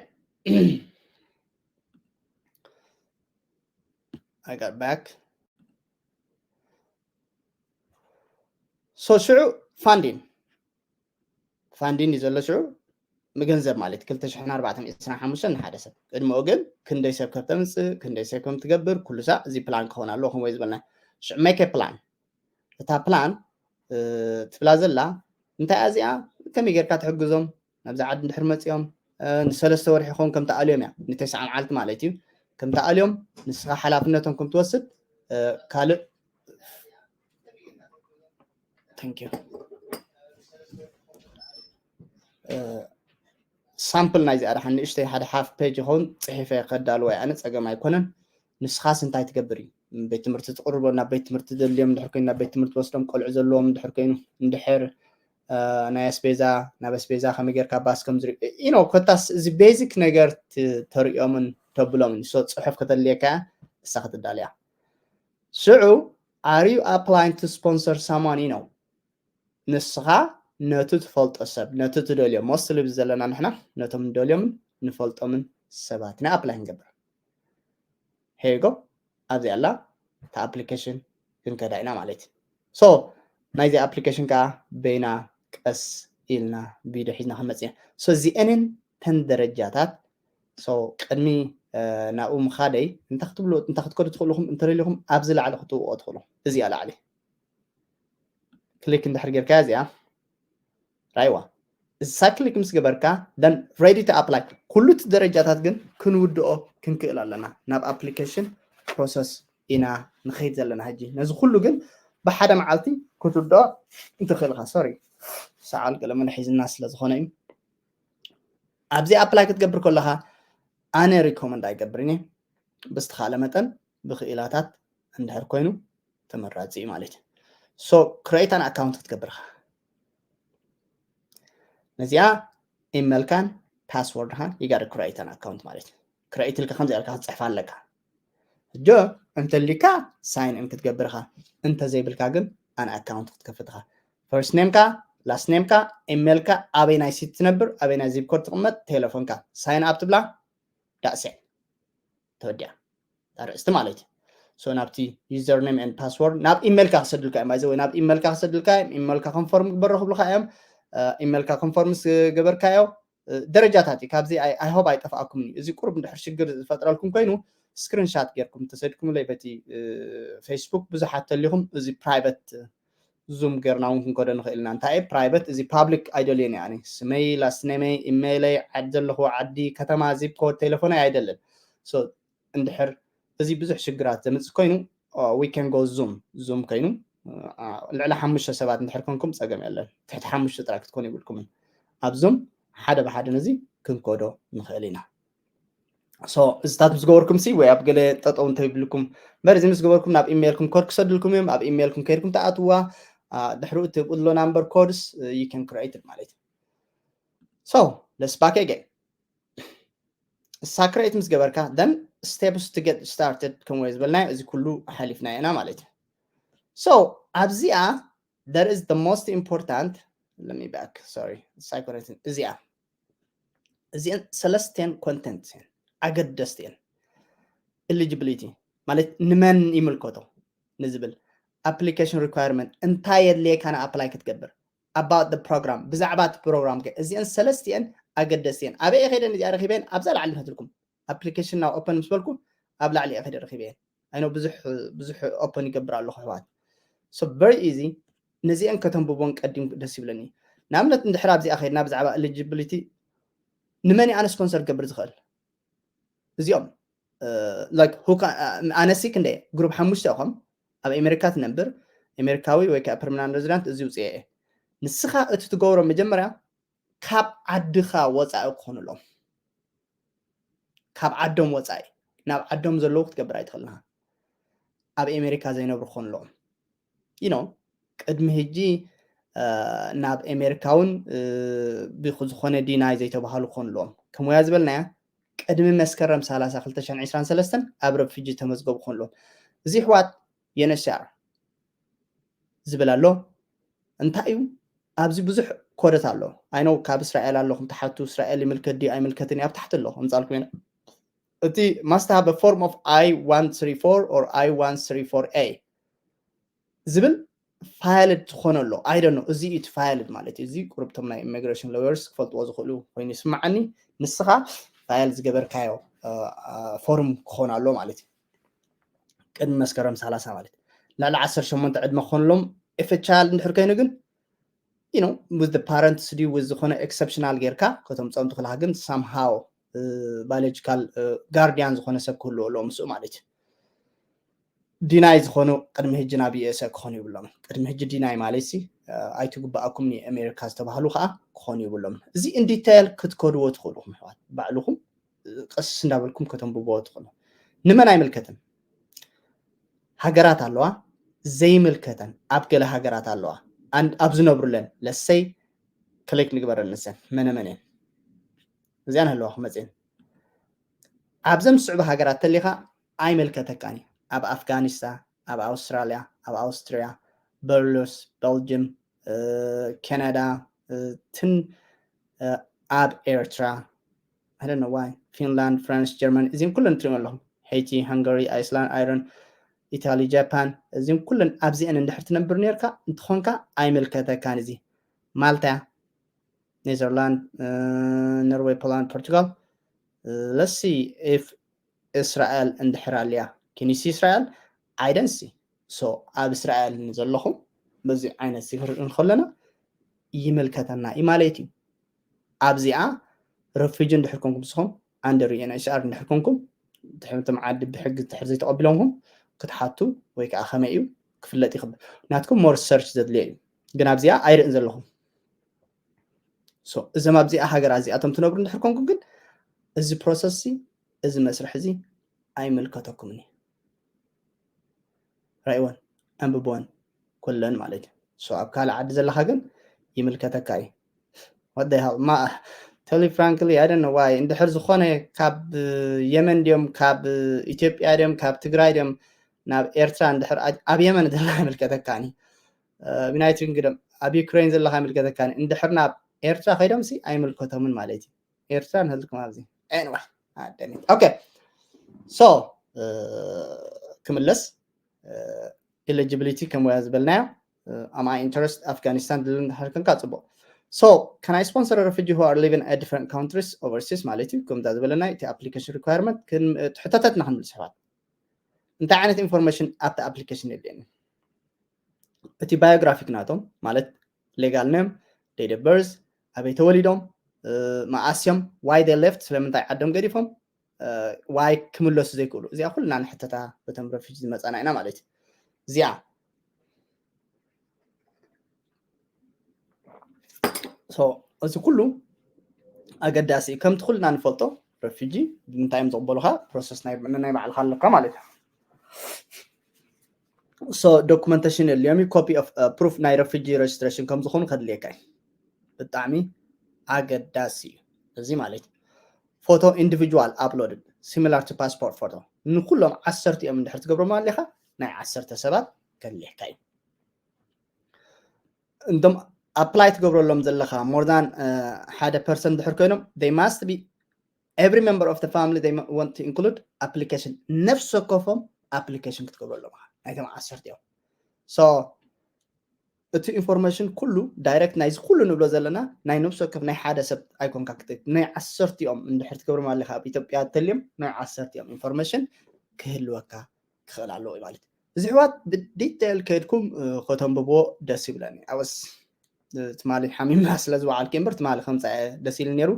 I got back. So ሽዑ funding funding እዩ ዘሎ። ሽዑ ምግንዘብ ማለት ክልተ ሽሕን ኣርባዕተን ዕስራን ሓሙሽተን ንሓደ ሰብ። ቅድሚኡ ግን ክንደይ ሰብ ከም ተምፅእ፣ ክንደይ ሰብ ከም ትገብር፣ ኩሉ ሳዕ እዚ ፕላን ክኸውን ኣለዎ። ከምኡ ዝበልና ሽዑ make a plan። እታ ፕላን ትብላ ዘላ እንታይ እያ እዚኣ? ከመይ ጌርካ ትሕግዞም? ናብዚ ዓዲ እንድሕር መፂኦም ንሰለስተ ወርሒ ይኸውን ከም ትኣልዮም እያ፣ ንተስዓ መዓልቲ ማለት እዩ። ከም ትኣልዮም ንስኻ ሓላፍነቶም ከም ትወስድ ካልእ thank you ሳምፕል ናይዚኣ ደሓን ንእሽተይ ሓደ ሓፍ ፔጅ ይኸውን ፅሒፈ ከዳልዋ ኣነ ፀገም ኣይኮነን። ንስኻስ እንታይ ትገብር እዩ? ቤት ትምህርቲ ትቕርቦ ናብ ቤት ትምህርቲ ደልዮም እንድሕር ኮይኑ ናብ ቤት ትምህርቲ ወስዶም ቆልዑ ዘለዎም እንድሕር ኮይኑ እንድሕር ናይ ኣስቤዛ ናብ ኣስቤዛ ከመይ ጌርካ ባስ ከም ዝርኢ ኢኖ ኮታስ እዚ ቤዚክ ነገር ተርእዮምን ተብሎምን so ፅሑፍ ከተድልየካ እሳ ክትዳልያ ሽዑ are you applying to sponsor someone you know ንስኻ ነቲ ትፈልጦ ሰብ ነቲ ትደልዮ mostly ዘለና ንሕና ነቶም ንደልዮምን ንፈልጦምን ሰባት ኢና apply ክንገብር here you go ኣብዚ ኣላ እታ application ክንከዳ ኢና ማለት እዩ so ናይዚ application ከዓ በይና ቀስ ኢልና ቪድዮ ሒዝና ክንመፅእ ኢና so እዚአንን ተን ደረጃታት so ቅድሚ ናብኡ ምኻደይ እንታይ ክትብሉ እንታይ ክትከዱ ትኽእልኹም እንተደሊኹም ኣብዚ ላዕሊ ክትውኦ ትኽእሉ እዚኣ ላዕሊ ክሊክ እንድሕር ጌርካ እዚኣ ራይዋ እሳ ክሊክ ምስ ገበርካ then ready to apply ኩሉ እቲ ደረጃታት ግን ክንውድኦ ክንክእል ኣለና ናብ application process ኢና ንኸይድ ዘለና ሕጂ ነዚ ኩሉ ግን ብሓደ መዓልቲ ክትውድኦ እንትኽእልካ sorry ሰዓል ገለመለ ሒዝና ስለ ዝኾነ እዩ ኣብዚ apply ክትገብር ከለኻ ኣነ recommend ኣይገብርን እየ ብዝተኻለ መጠን ብክኢላታት እንድሕር ኮይኑ ተመራፂ እዩ ማለት እዩ so create an account ክትገብርካ ነዚኣ ኢመልካን password ካን you gotta create an account ማለት እዩ create ኢልካ ከምዚ ኢልካ ክትፅሕፋ ኣለካ ሕጂ እንተሊካ sign in ክትገብርካ እንተዘይብልካ ግን an account ክትከፍትካ first name ካ last name ካ ኢሜል ካ ኣበይ ናይ ሲቲ ትነብር ኣበይ ናይ zip code ትቕመጥ ቴሌፎንካ sign up ትብላ that's it ተወዲያ ኣርእስቲ ማለት እዩ so ናብቲ username and password ናብ ኢሜልካ ክሰድልካ እዮም ይዘወይ ናብ ኢሜልካ ክሰድልካ እዮም ኢሜልካ confirm ግበሮ ክብልካ እዮም ኢሜልካ confirm ምስ ገበርካዮ ደረጃታት እዩ ካብዚ I hope ኣይጠፍኣኩም እዩ እዚ ቁሩብ እንድሕር ሽግር ዝፈጥረልኩም ኮይኑ screenshot ጌርኩም ተሰድኩምለይ በቲ Facebook ብዙሓት ተሊኹም እዚ private Zoom ጌርና እውን ክንከዶ ንኽእል ኢና እንታይ private እዚ public ኣይደልዮን እየ ኣነ ስመይ last name ይ ኢሜይለይ ዓዲ ዘለኹ ዓዲ ከተማ zip code ቴሌፎነይ ኣይደልን so እንድሕር እዚ ብዙሕ ሽግራት ዘምፅእ ኮይኑ we can go Zoom Zoom ኮይኑ ልዕሊ ሓሙሽተ ሰባት እንድሕር ኮንኩም ፀገም የለን ትሕቲ ሓሙሽተ ጥራይ ክትኮኑ ይብልኩምን ኣብ Zoom ሓደ ብሓደ ነዚ ክንከዶ ንኽእል ኢና so እዚታት ምስ ገበርኩም ሲ ወይ ኣብ ገለ ጠጠው እንተይብልኩም እምበር እዚ ምስ ገበርኩም ናብ ኢሜይልኩም ኮድ ክሰድልኩም እዮም ኣብ ኢሜይልኩም ከይድኩም ትኣትዋ ድሕሪኡ ትብኡ ኣሎ number codes you can create ማለት እዩ so let's back again እሳ create ምስ ገበርካ then steps to get started ከም ወይ ዝበልናዮ እዚ ኩሉ ሓሊፍና ኢና ማለት እዩ so ኣብዚኣ there is the most important let me back sorry ሳይኮነትን እዚኣ እዚአን ሰለስቴን content እየን ኣገደስቲ እየን eligibility ማለት ንመን ይምልከቶ ንዝብል application requirement እንታይ የድልየካ ን apply ክትገብር about the program ብዛዕባ እቲ program ከ እዚአን ሰለስቲአን ኣገደስቲ እየን ኣበይ ከይደን እዚኣ ረኪበን ኣብዛ ላዕሊ ንክትልኩም application ናብ open ምስ በልኩ ኣብ ላዕሊ እየ ከይደ ረኪበ እየን ኣይኖ ብዙሕ ብዙሕ open ይገብር ኣለኹ ኣሕዋት so very easy ነዚአን ከተንብቦን ቀዲም ደስ ይብለኒ ንኣብነት እንድሕር ኣብዚኣ ከይድና ብዛዕባ eligibility ንመን ኣነ sponsor ክገብር ዝኽእል እዚኦም like ኣነሲ ክንደ group ሓሙሽተ ኢኹም ኣብ ኣሜሪካ ትነብር ኣሜሪካዊ ወይ ከዓ permanent resident እዚ ውፅአ እየ ንስኻ እቲ ትገብሮ መጀመርያ ካብ ዓድኻ ወፃኢ ክኾኑ ኣለዎም ካብ ዓዶም ወፃኢ ናብ ዓዶም ዘለዉ ክትገብር ኣይትኽእልና። ኣብ ኣሜሪካ ዘይነብሩ ክኾኑ ኣለዎም። You know ቅድሚ ሕጂ ናብ ኣሜሪካ እውን ዝኾነ ዲናይ ዘይተባሃሉ ክኾኑ ኣለዎም። ከምያ ዝበልናያ ቅድሚ መስከረም ሰላሳ ክልተ ሽሕን ዕስራን ሰለስተን ኣብ ረፊጂ ተመዝገቡ ክኾኑ ኣለዎም። እዚ ሕዋት የነሻር ዝብል ኣሎ። እንታይ እዩ ኣብዚ ብዙሕ ኮደት ኣሎ። ኣይነው ካብ እስራኤል ኣለኹም ትሓቱ፣ እስራኤል ይምልከት ድዩ ኣይምልከትን ኣብ ታሕቲ ኣሎ። ኣምፃልኩም እቲ must have a form of I one three four or I one three four A ዝብል ፋይልድ ዝኾነ ኣሎ። ኣይደ ነው እዚ እቲ ፋይልድ ማለት እዩ። እዚ ቁርብቶም ናይ ኢሚግሬሽን ሎየርስ ክፈልጥዎ ዝኽእሉ ኮይኑ ይስማዓኒ። ንስኻ ፋይል ዝገበርካዮ ፎርም ክኾን ኣሎ ማለት እዩ። ቅድሚ መስከረም ሰላሳ ማለት ልዕሊ ዓሰርተ ሸሞንተ ዕድመ ክኾንሎም ኤፍቻል እንድሕር ኮይኑ ግን you know with the parents ድዩ with ዝኾነ ኤክሰፕሽናል ጌርካ ከተምፅኦም ትኽእልካ ግን somehow biological ጋርዲያን ዝኾነ ሰብ ክህልዎ ኣለዎ ምስኡ ማለት እዩ። ዲናይ ዝኾኑ ቅድሚ ሕጂ ናብ ዩኤስኤ ክኾኑ ይብሎም። ቅድሚ ሕጂ ዲናይ ማለት ሲ ኣይትግባኣኩም ንኣሜሪካ ዝተባህሉ ከዓ ክኾኑ ይብሎም። እዚ ኢንዲቴይል ክትከድዎ ትኽእሉ ምሕዋት ባዕልኹም ቀስ እንዳበልኩም ከተንብብዎ ትኽእሉ። ንመን ኣይምልከትን። ሃገራት ኣለዋ ዘይምልከተን ኣብ ገለ ሃገራት ኣለዋ ኣብ ዝነብሩለን ለሰይ ክሊክ ንግበረን ንሰን መነመን እየን እዚኣን ኣለዋ ክመፅን ኣብዘም ዝስዕቡ ሃገራት ተሊኻ ኣይምልከተካን እዩ። ኣብ ኣፍጋኒስታን፣ ኣብ ኣውስትራልያ፣ ኣብ ኣውስትሪያ፣ በርሉስ፣ በልጅም፣ ካናዳ፣ ትን ኣብ ኤርትራ፣ I don't know why፣ ፊንላንድ፣ ፍራንስ፣ ጀርመን እዚም ኩለን ትሪኦም ኣለኹም። ሄይቲ፣ ሃንጋሪ፣ ኣይስላንድ፣ ኣይረን፣ ኢታሊ፣ ጃፓን እዚም ኩለን ኣብዚአን እንድሕር ትነብር ነርካ እንትኾንካ ኣይምልከተካን እዚ ማልታ፣ ኔዘርላንድ፣ ኖርዌይ፣ ፖላንድ፣ ፖርቱጋል። Let's see if እስራኤል እንድሕር ኣልያ። Can you see እስራኤል? I don't see። So ኣብ እስራኤል ንዘለኹም በዚ ዓይነት ክርኢ እንከለና ይምልከተና እዩ ማለት እዩ። ኣብዚኣ ረፊጂ እንድሕር ኮንኩም ንስኹም under ዩኤንኤችሲኣር እንድሕር ኮንኩም ትሕምትም ዓዲ ብሕጊ ትሕር ዘይተቐቢሎምኩም ክትሓቱ ወይ ከዓ ከመይ እዩ ክፍለጥ ይኽብል። ናትኩም more search ዘድልዮ እዩ። ግን ኣብዚኣ ኣይርእን ዘለኹም። እዞም ኣብዚኣ ሃገር እዚኣቶም ትነብሩ እንድሕር ኮንኩም ግን እዚ ፕሮሰስ እዚ መስርሕ እዚ ኣይምልከተኩምን እዩ። ራእይወን ኣንብብወን ኩለን ማለት እዩ። So ኣብ ካልእ ዓዲ ዘለኻ ግን ይምልከተካ እዩ። What the hell? ማ tell you frankly I don't know why እንድሕር ዝኾነ ካብ የመን ድዮም ካብ ኢትዮጵያ ድዮም ካብ ትግራይ ድዮም ናብ ኤርትራ እንድሕር ኣብ የመን ዘላ ይምልከተካኒ ብናይቱ ግደም ኣብ ዩክሬን ዘለኻ ይምልከተካኒ እንድሕር ናብ ኤርትራ ከይዶም ሲ ኣይምልከቶምን ማለት እዩ። ኤርትራ ንህልኩም ኣብዚ anyway okay so ክምለስ eligibility ከም ወያ ዝበልናዮ am I interest ኣፍጋኒስታን ድል እንድሕር ክንካ ፅቡቅ so can I sponsor a refugee who are living at different countries overseas ማለት እዩ። ከምዛ ዝበለና እቲ application requirement ሕተተትና ክንብል ስሕባት እንታይ ዓይነት ኢንፎርሜሽን ኣብቲ ኣፕሊኬሽን የድልየኒ እቲ ባዮግራፊክ ናቶም ማለት legal name date of birth ኣበይ ተወሊዶም መኣስዮም why they left ስለምንታይ ዓዶም ገዲፎም why ክምለሱ ዘይክእሉ እዚኣ ኩልና ንሕተታ በቶም ረፊጂ ዝመፃና ኢና ማለት እዩ። እዚኣ እዚ ኩሉ ኣገዳሲ እዩ። ከምቲ ኩልና ንፈልጦ ረፊጂ ብምንታይ እዮም ዝቕበሉካ ፕሮሰስ ናይ ባዕልካ ኣለካ ማለት እዩ። So documentation የድልዮም እዩ copy of proof ናይ refugee registration ከም ዝኾኑ ከድልየካ እዩ። ብጣዕሚ ኣገዳሲ እዩ እዚ ማለት እዩ። Photo individual uploaded similar to passport photo ንኩሎም ዓሰርቲኦም እንድሕር ትገብሮም ኣለካ ናይ ዓሰርተ ሰባት ከድልየካ እዩ። እንቶም apply ትገብረሎም ዘለካ more than ሓደ percent እንድሕር ኮይኖም they must be every member of the family they want to include application ነፍሲ ወከፎም application ክትገብረሎም ናይቶም ዓሰርቲኦም so እቲ ኢንፎርሜሽን ኩሉ ዳይሬክት ናይዚ ኩሉ ንብሎ ዘለና ናይ ነብሲ ወከፍ ናይ ሓደ ሰብ ኣይኮንካ ክትእት ናይ ዓሰርቲኦም እንድሕር ትገብሮም ኣለካ ኣብ ኢትዮጵያ ተልዮም ናይ ዓሰርቲኦም ኢንፎርሜሽን ክህልወካ ክኽእል ኣለዎ ማለት እዚ ሕዋት ብዲቴል ከድኩም ከተንብብዎ ደስ ይብለኒ ኣወስ ትማሊ ሓሚምና ስለ ዝወዓልክ እምበር ትማሊ ከምፃ ደስ ኢሉ ነይሩ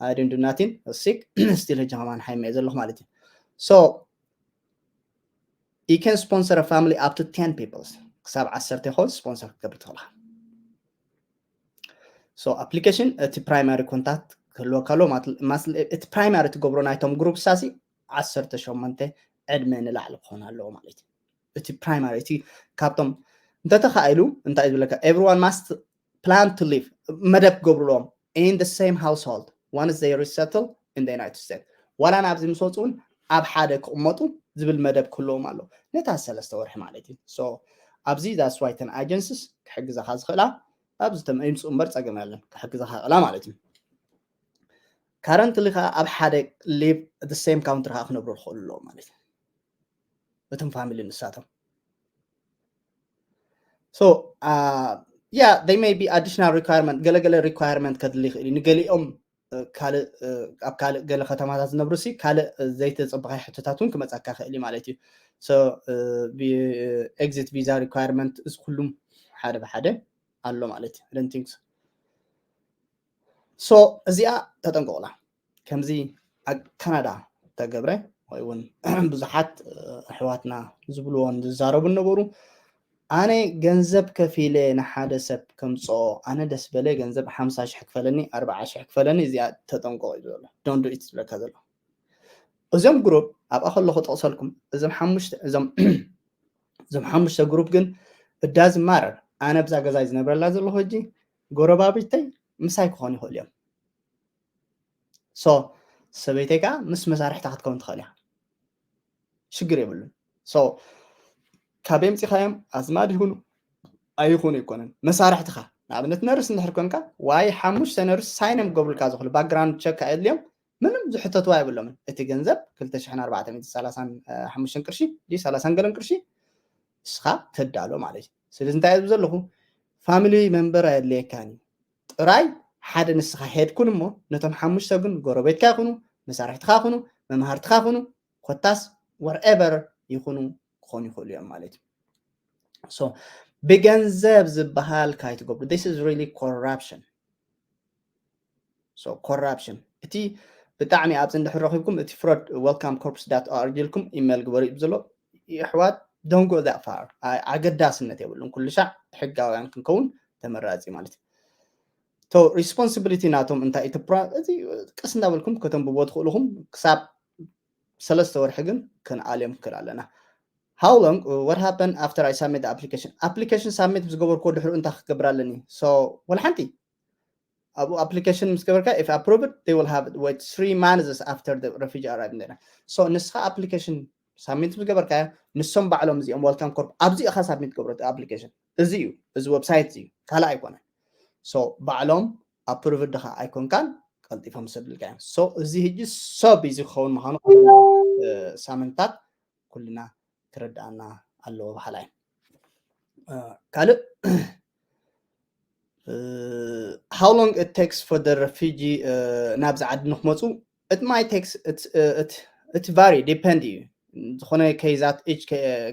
ኣይድንዱናቲን ሲክ ስቲል ሕጂ ከማን ሓይመ ዘለኹ ማለት እዩ so you can sponsor a family up to ten people ክሳብ ዓሰርተ ይኸውን ስፖንሰር ክትገብር ትኽእልካ so application እቲ primary contact ክህልወካ ኣሎ እቲ primary ትገብሮ ናይቶም ግሩፕ ሳሲ ዓሰርተ ሸሞንተ ዕድመ ንላዕሊ ክኾን ኣለዎ ማለት እዩ። እቲ ፕራይማሪ እቲ ካብቶም እንተተኻኢሉ እንታይ እዩ ዝብለካ? Everyone must plan to leave፣ መደብ ክገብሩ ኣለዎም። In the same household once they resettle in the United States፣ ዋላ ናብዚ ምስ ወፁ እውን ኣብ ሓደ ክቕመጡ ዝብል መደብ ክህልዎም ኣሎ ነታ ሰለስተ ወርሒ ማለት እዩ። So ኣብዚ that's why ተን agencies ክሕግዛኻ ዝኽእላ ኣብዚ ተም ይምፅኡ እምበር ፀገም የለን፣ ክሕግዛኻ ይኽእላ ማለት እዩ። Currently ከዓ ኣብ ሓደ live the same country ከዓ ክነብሩ ይኽእሉ ኣለዉ ማለት እዩ። እቶም ፋሚሊ ንሳቶም so yeah, they may be additional requirement፣ ገለገለ requirement ከድሊ ይኽእል እዩ። ንገሊኦም ካልእ ኣብ ካልእ ገለ ከተማታት ዝነብሩ ሲ ካልእ ዘይተፀበኻይ ሕቶታት እውን ክመፀካ ክእል እዩ ማለት እዩ። So exit visa requirement እዚ ኩሉም ሓደ ብሓደ ኣሎ ማለት እዩ። I don't think so። So እዚኣ ተጠንቀቑላ። ከምዚ ኣብ ካናዳ ተገብረ ወይ እውን ብዙሓት ኣሕዋትና ዝብልዎን ዝዛረቡ ነበሩ። ኣነ ገንዘብ ከፊለ ንሓደ ሰብ ከምፅኦ ኣነ ደስ በለ ገንዘብ ሓምሳ ሽሕ ክፈለኒ ኣርባዓ ሽሕ ክፈለኒ እዚኣ ተጠንቀቑ እዩ ዘሎ። Don't do it ዝብለካ ዘሎ። እዞም ግሩፕ ኣብኣ ከለኹ ጠቕሰልኩም እዞም ሓሙሽተ እዞም እዞም ሓሙሽተ ግሩፕ ግን እዳ ዝማረር ኣነ ብዛ ገዛይ ዝነብረላ ዘለኹ ሕጂ ጎረባብተይ ምሳይ ክኾኑ ይኽእሉ እዮም። So ሰበይተይ ከዓ ምስ መሳርሕታ ክትከውን ትኽእል እያ፣ ሽግር የብሉን። So ካብ የምፂኻዮም ኣዝማድ ይኹኑ ኣይኹኑ ኣይኮነን መሳርሕትኻ። ንኣብነት ነርስ እንድሕር ኮንካ ዋይ ሓሙሽተ ነርስ ሳይን እዮም ክገብሩልካ ዝኽእሉ፣ ባክግራውንድ ቸክ ኣየድልዮም፣ ምንም ዝሕተትዋ የብሎምን። እቲ ገንዘብ ክልተ ሽሕን ኣርባዕተ ሚእትን ሰላሳን ሓሙሽተን ቅርሺ ድዩ ሰላሳን ገለን ቅርሺ ንስኻ ተዳሎ ማለት እዩ። ስለዚ እንታይ እየ ዘለኹ ፋሚሊ መንበር ኣየድልየካን እዩ። ጥራይ ሓደ ንስኻ ሄድኩን እሞ ነቶም ሓሙሽተ ግን ጎረቤትካ ይኹኑ፣ መሳርሕትኻ ይኹኑ፣ መምሃርትኻ ይኹኑ፣ ኮታስ whatever ይኹኑ ክኾኑ ይኽእሉ እዮም ማለት እዩ። So ብገንዘብ ዝበሃል ካይትገብሩ። This is really corruption። So corruption እቲ ብጣዕሚ ኣብዚ እንድሕር ረኺብኩም እቲ fraud welcome corps dot org ኢልኩም ኢሜል ግበሩ እዩ ዘሎ። የሕዋት don't go that far። ኣገዳስነት የብሉን። ኩሉ ሻዕ ሕጋውያን ክንከውን ተመራፂ ማለት እዩ። ቶ ሪስፖንሲቢሊቲ ናቶም እንታይ እቲ እዚ ቀስ እንዳበልኩም ከተንብቦ ትኽእልኹም ክሳብ ሰለስተ ወርሒ ግን ክንኣልዮም ክክእል ኣለና። How long? What happened after I submit the application? ኣፕሊኬሽን ሳብሚት ዝገበርኩ ድሕሩ እንታይ ክገብር ኣለኒ? So ወላ ሓንቲ ኣብኡ ኣፕሊኬሽን ምስ ገበርካ if approved they will have wait three months after the refugee arrive there። So ንስኻ ኣፕሊኬሽን ሳብሚት ዝገበርካዮ ንሶም ባዕሎም እዚኦም welcome corps ኣብዚ ኢኻ ሳብሚት ገብሮ ኣፕሊኬሽን እዚ እዩ እዚ ዌብሳይት እዚ ካልእ ኣይኮነን። So ባዕሎም ኣፕሩቭድ ድኻ ኣይኮንካን ቀልጢፎም ዝሰዱልካ እዮም። So እዚ ሕጂ ሰብ እዚ ክኸውን ምዃኑ ሳምንታት ኩልና ክረድኣና ኣለዎ በሃላይ። ካልእ how long it takes for the refugee ናብዚ ዓዲ ንክመፁ it might takes it vary depend እዩ። ዝኾነ ኬዛት each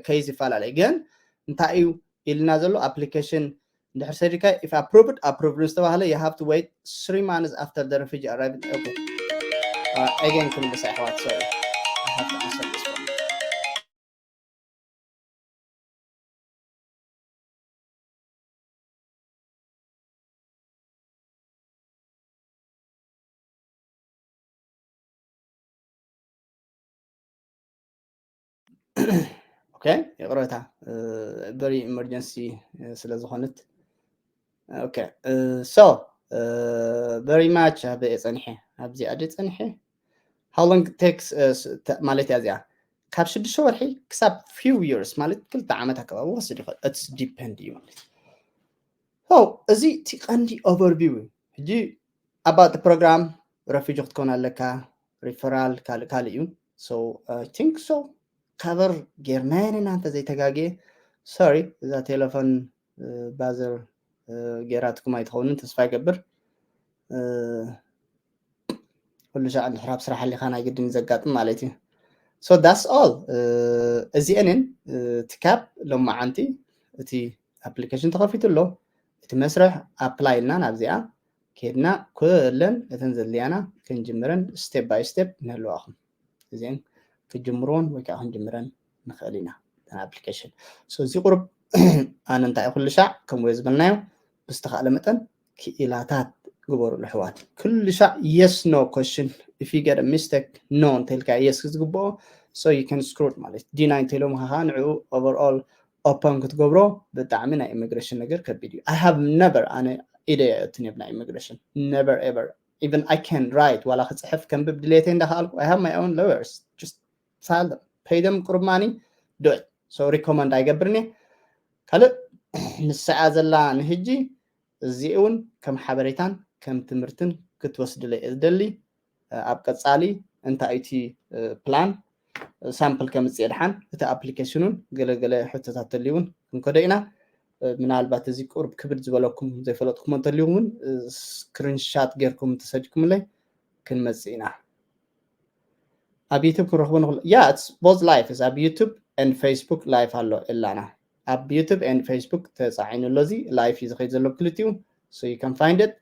case ይፈላለይ ግን እንታይ እዩ ኢልና ዘሎ ኣፕሊኬሽን እንድሕር ሰዲካ if approved approved ዝተባህለ you have to wait three months after the refugee arrived። Okay again ክምልሳ ኣሕዋት sorry I have to answer this one። Okay ይቕረታ very emergency ስለ ዝኾነት። Okay so very much ኣብ ጸኒሐ ኣብዚ ኣደ ጸኒሐ how long takes ማለት እያ እዚኣ ካብ ሽዱሽተ ወርሒ ክሳብ few years ማለት ክልተ ዓመት ኣከባቢ ክወስድ ይኽእል። It's depend እዩ ማለት so እዚ እቲ ቀንዲ overview እዩ። ሕጂ about program refugee ክትከውን ኣለካ referral ካልእ ካልእ እዩ። So I think so cover ጌርናየን ኢና እንተዘይተጋግየ። Sorry እዛ ቴሌፎን buzzer ጌራትኩም ኣይትኸውንን ተስፋ ይገብር። ኩሉ ሻዕ እንድሕር ኣብ ስራሕ ኣሊኻ ናይ ግድን ዘጋጥም ማለት እዩ። So that's all እዚአንን ትካብ ሎማዓንቲ እቲ ኣፕሊኬሽን ተኸፊቱ ኣሎ። እቲ መስርሕ ኣፕላይ ኢልና ናብዚኣ ከድና ኩለን እተን ዘድልያና ክንጅምረን step by step ንህልዋኹም እዚአን ክጅምርዎን ወይ ከዓ ክንጅምረን ንኽእል ኢና ኣፕሊኬሽን። So እዚ ቁሩብ ኣነ እንታይ ኩሉ ሻዕ ከምኡ ዝበልናዮ ብዝተኻእለ መጠን ክኢላታት ግበሩሉ ኣሕዋት። ኩሉ ሻዕ yes no question, if you get a mistake no እንተልካ yes ዝግብኦ so you can screw it ማለት deny እንተኢሎም ከዓ ንዕኡ overall open ክትገብሮ ብጣዕሚ ናይ immigration ነገር ከቢድ እዩ። I have never ኣነ ኢደ የእትን የብ ናይ immigration never ever, even I can write ዋላ ክፅሕፍ ከንብብ ድሌተይ እንዳክኣልኩ I have my own lawyers, just file them, pay them ቁርብ money, do it. So recommend ኣይገብርን እየ። ካልእ ንስዓ ዘላ ንህጂ እዚ እውን ከም ሓበሬታን ከም ትምህርትን ክትወስድለ እየ ዝደሊ። ኣብ ቀፃሊ እንታይ እቲ plan sample ከምፅእ ድሓን እቲ application ኡን ገለገለ ሕቶታት ተልዩ እውን ክንከዶ ኢና። ምናልባት እዚ ቁርብ ክብድ ዝበለኩም ዘይፈለጥኩም እንተልዩ እውን screenshot ጌርኩም ተሰድኩምለይ ክንመፅእ ኢና። ኣብ YouTube ክንረኽቦ ንኽእል። Yeah, it's both live is ኣብ YouTube and Facebook live ኣሎ እላና ኣብ YouTube and Facebook ተፃዒኑ ኣሎ። እዚ live እዩ ዝኸይድ ዘሎ ክልቲኡ, so you can find it.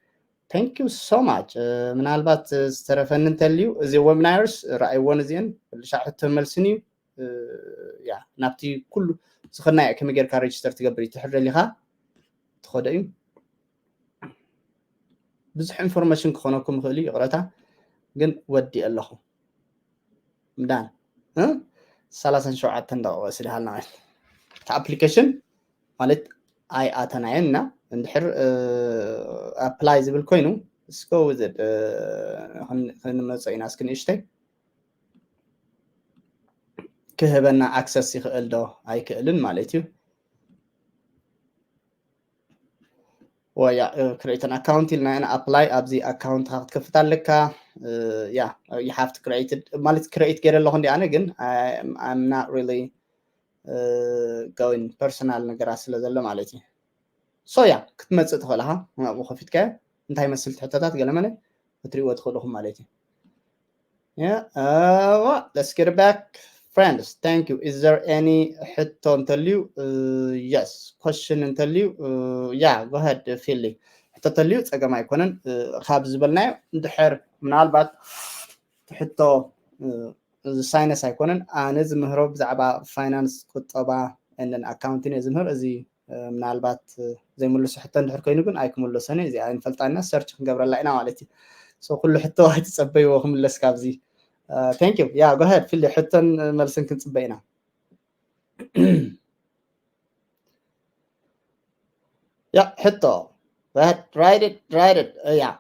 Thank you so much. ምናልባት ዝተረፈኒ እንተልዩ እዚ webinars ረኣይዎን እዚአን ልሻዕ ሕቶ መልስን እዩ። ያ ናብቲ ኩሉ ዝኽናየ ከመይ ጌርካ register ትገብር እዩ ትሕር ደሊኻ ትኸዶ እዩ። ብዙሕ information ክኾነኩም ይኽእል እዩ፣ ይቕረታ ግን ወዲ ኣለኹ። ምዳን ሰላሳን ሸውዓተን ደቂቕ ወሲድሃልና ማለት እቲ application ማለት ኣይኣተናየን እና እንድሕር apply ዝብል ኮይኑ እስከ ውዝድ ክንመፀ ኢና እስኪ ንእሽተይ ክህበና access ይኽእል ዶ ኣይክእልን ማለት እዩ። ወያ create an account ኢልና ኢና apply ኣብዚ account ክትከፍት ኣለካ። ያ you have to create ማለት create ገይረ ኣለኹ እንዲ ኣነ ግን I'm not really going personal ነገራት ስለ ዘሎ ማለት እዩ። So ያ ክትመፅእ ትኽእል ኢኻ ናብኡ ከፊትካዮ እንታይ መስል ትሕቶታት ገለመለ ክትሪእዎ ትኽእልኹም ማለት እዩ። Yeah, uh, well, let's get back. Friends, thank you. Is there any ሕቶ እንተልዩ? Uh, yes. Question እንተልዩ? Uh, yeah, go ahead, ፊሊ። ሕቶ እንተልዩ ፀገም ኣይኮነን። Uh, ካብ ዝበልናዮ እንድሕር ምናልባት ሕቶ ሳይነስ ኣይኮነን ኣነ ዝምህሮ ብዛዕባ finance ቁጠባ and accounting እየ ዝምህር። እዚ ምናልባት ዘይምልሱ ሕቶ እንድሕር ኮይኑ ግን ኣይክምለሶን እየ። እዚኣ ንፈልጣና search ክንገብረላ ኢና ማለት እዩ። So ኩሉ ሕቶ ኣይትፀበይዎ ክምለስ ካብዚ። Thank you. Yeah, go ahead ፊሊ ሕቶን መልስን ክንፅበ ኢና። ያ ሕቶ write it, write it. Yeah.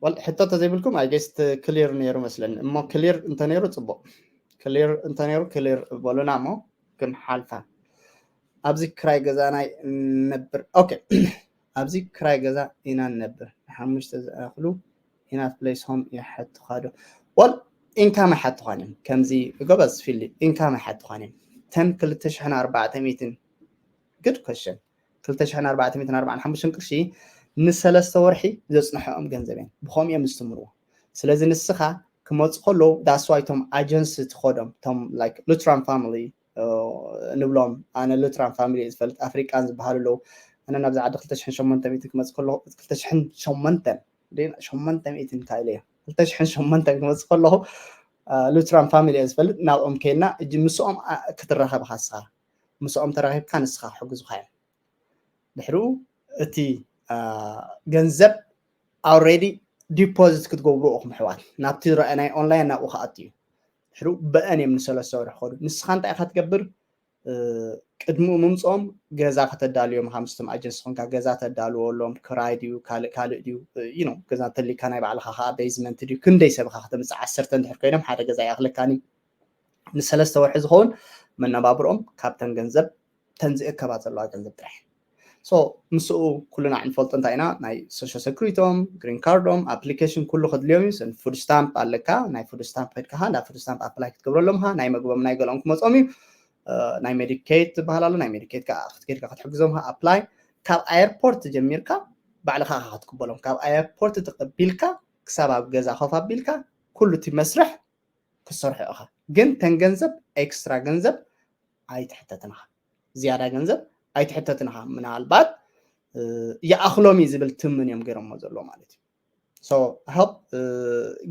Well, ሕቶ ተዘይብልኩም I guess clear ነይሩ መስለኒ። እሞ clear እንተነይሩ ፅቡቅ። Clear እንተነይሩ clear በሉና እሞ ክንሓልፋ። ኣብዚ ክራይ ገዛናይ ነብር። Okay. ኣብዚ ክራይ ገዛ ኢና ንነብር። ንሓሙሽተ ዝኣኽሉ enough place home ይሓትኻ ዶ? Well, income ኣይሓትኻን እዮም። ከምዚ ጎበዝ ፊሊ income ኣይሓትኻን እዮም። ተን ክልተ ሽሕን ኣርባዕተ ሚእትን good question. ክልተ ሽሕን ኣርባዕተ ሚእትን ኣርባዓን ሓሙሽተን ቅርሺ ንሰለስተ ወርሒ ዘፅንሐኦም ገንዘብ እዮም። ብኸምኡ እዮም ዝትምርዎ። ስለዚ ንስኻ ክመፁ ከለዉ that's why እቶም agency ትኸዶም እቶም like Lutram family ንብሎም ኣነ Lutram family እየ ዝፈልጥ ኣፍሪቃን ዝበሃሉ ኣለዉ። ኣነ ናብዚ ዓዲ ክልተ ሽሕን ሸሞንተ ሚእትን ክመፅእ ከለኹ ክልተ ሽሕን ሸሞንተን ሸሞንተ ሚእትን እንታይ ኢለ ክልተ ሽሕን ሸሞንተን ክመፅእ ከለኹ Lutram family እየ ዝፈልጥ ናብኦም ከይድና እጂ ምስኦም ክትራኸብ ኢኻ ንስኻ ምስኦም ተራኺብካ ንስኻ ክሕግዙኻ እዮም። ድሕሪኡ እቲ ገንዘብ already deposit ክትገብሩ ኢኹም ኣሕዋት ናብቲ ዝረኣናይ online ናብኡ ክኣቱ እዩ። ድሕሪኡ በአን እዮም ንሰለስተ ወርሒ ክኸዱ ንስኻ እንታይ ኢኻ ትገብር ቅድሚኡ ምምፅኦም ገዛ ከተዳልዮም ኢኻ ምስቶም agency ኾንካ ገዛ ተዳልወሎም ክራይ ድዩ ካልእ ካልእ ድዩ you know ገዛ እንተሊካ ናይ ባዕልኻ ከዓ basement ድዩ ክንደይ ሰብ ኢኻ ከተምፅእ ዓሰርተ እንድሕር ኮይኖም ሓደ ገዛ ይኣኽለካኒ ንሰለስተ ወርሒ ዝኸውን መነባብርኦም ካብተን ገንዘብ ተን ዝእከባ ዘለዋ ገንዘብ ጥራሕ so ምስኡ ኩልና ንፈልጦ እንታይ ኢና ናይ social security ኦም green card ኦም application ኩሉ ከድልዮም እዩ food stamp ኣለካ ናይ food stamp ከድካ እንዳ food stamp apply ክትገብረሎም ኢኻ ናይ መግቦም ናይ ገለኦም ክመፆም እዩ ናይ Medicaid ዝበሃል ኣሎ ናይ Medicaid ከዓ ክትከድካ ክትሕግዞም ኢኻ apply ካብ airport ጀሚርካ ባዕልኻ ኢኻ ክትቅበሎም ካብ airport ተቐቢልካ ክሳብ ኣብ ገዛ ኮፍ ኣቢልካ ኩሉ እቲ መስርሕ ክትሰርሖ ኢኻ ግን ተን ገንዘብ extra ገንዘብ ኣይትሕተትን ኢኻ ዝያዳ ገንዘብ ኣይትሕተትን ኢኻ ምናልባት ይኣኽሎም እዩ ዝብል ትምን እዮም ገይሮሞ ዘሎ ማለት እዩ so I hope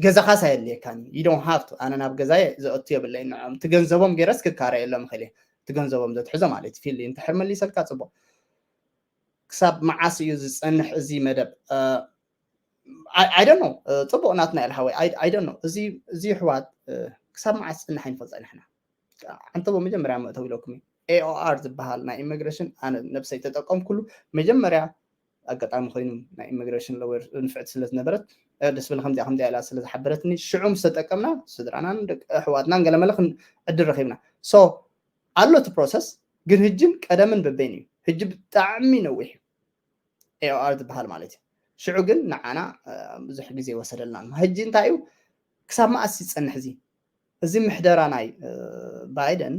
ገዛኻስ ኣየድልየካን you don't have to ኣነ ናብ ገዛየ ዘእቱ የብለይ ንዕኦም እቲ ገንዘቦም ገይረስ ክካረየሎም ይኽእል እየ እቲ ገንዘቦም ዘትሕዞ ማለት እዩ ፊሊ እንድሕር መሊሰልካ ፅቡቅ ክሳብ መዓስ እዩ ዝፀንሕ እዚ መደብ? I don't know። ፅቡቕ ናትና ኢልሃወይ። I don't know። እዚ እዚ ኣሕዋት ክሳብ መዓስ ዝፅንሕ ኣይንፈልጦ ንሕና። ኣንተቦ መጀመርያ መእተው ኢለኩም እዩ። A O R ዝበሃል ናይ ኢሚግሬሽን ኣነ ነብሰይ ተጠቀምኩሉ። መጀመርያ ኣጋጣሚ ኮይኑ ናይ ኢሚግሬሽን ሎየር ንፍዕቲ ስለ ዝነበረት ደስ ብል ከምዚኣ ከምዚኣ ኢላ ስለ ዝሓበረትኒ ሽዑ ምስ ተጠቀምና ስድራናን ኣሕዋትናን ገለመለ ዕድል ረኪብና። So ኣሎ እቲ ፕሮሰስ ግን ህጅን ቀደምን በበይን እዩ። ህጂ ብጣዕሚ ነዊሕ እዩ። A O R ዝበሃል ማለት እዩ። ሽዑ ግን ንዓና ብዙሕ ግዜ ወሰደልና። ህጂ እንታይ እዩ ክሳብ መኣስ ይፀንሕ እዚ እዚ ምሕደራ ናይ ባይደን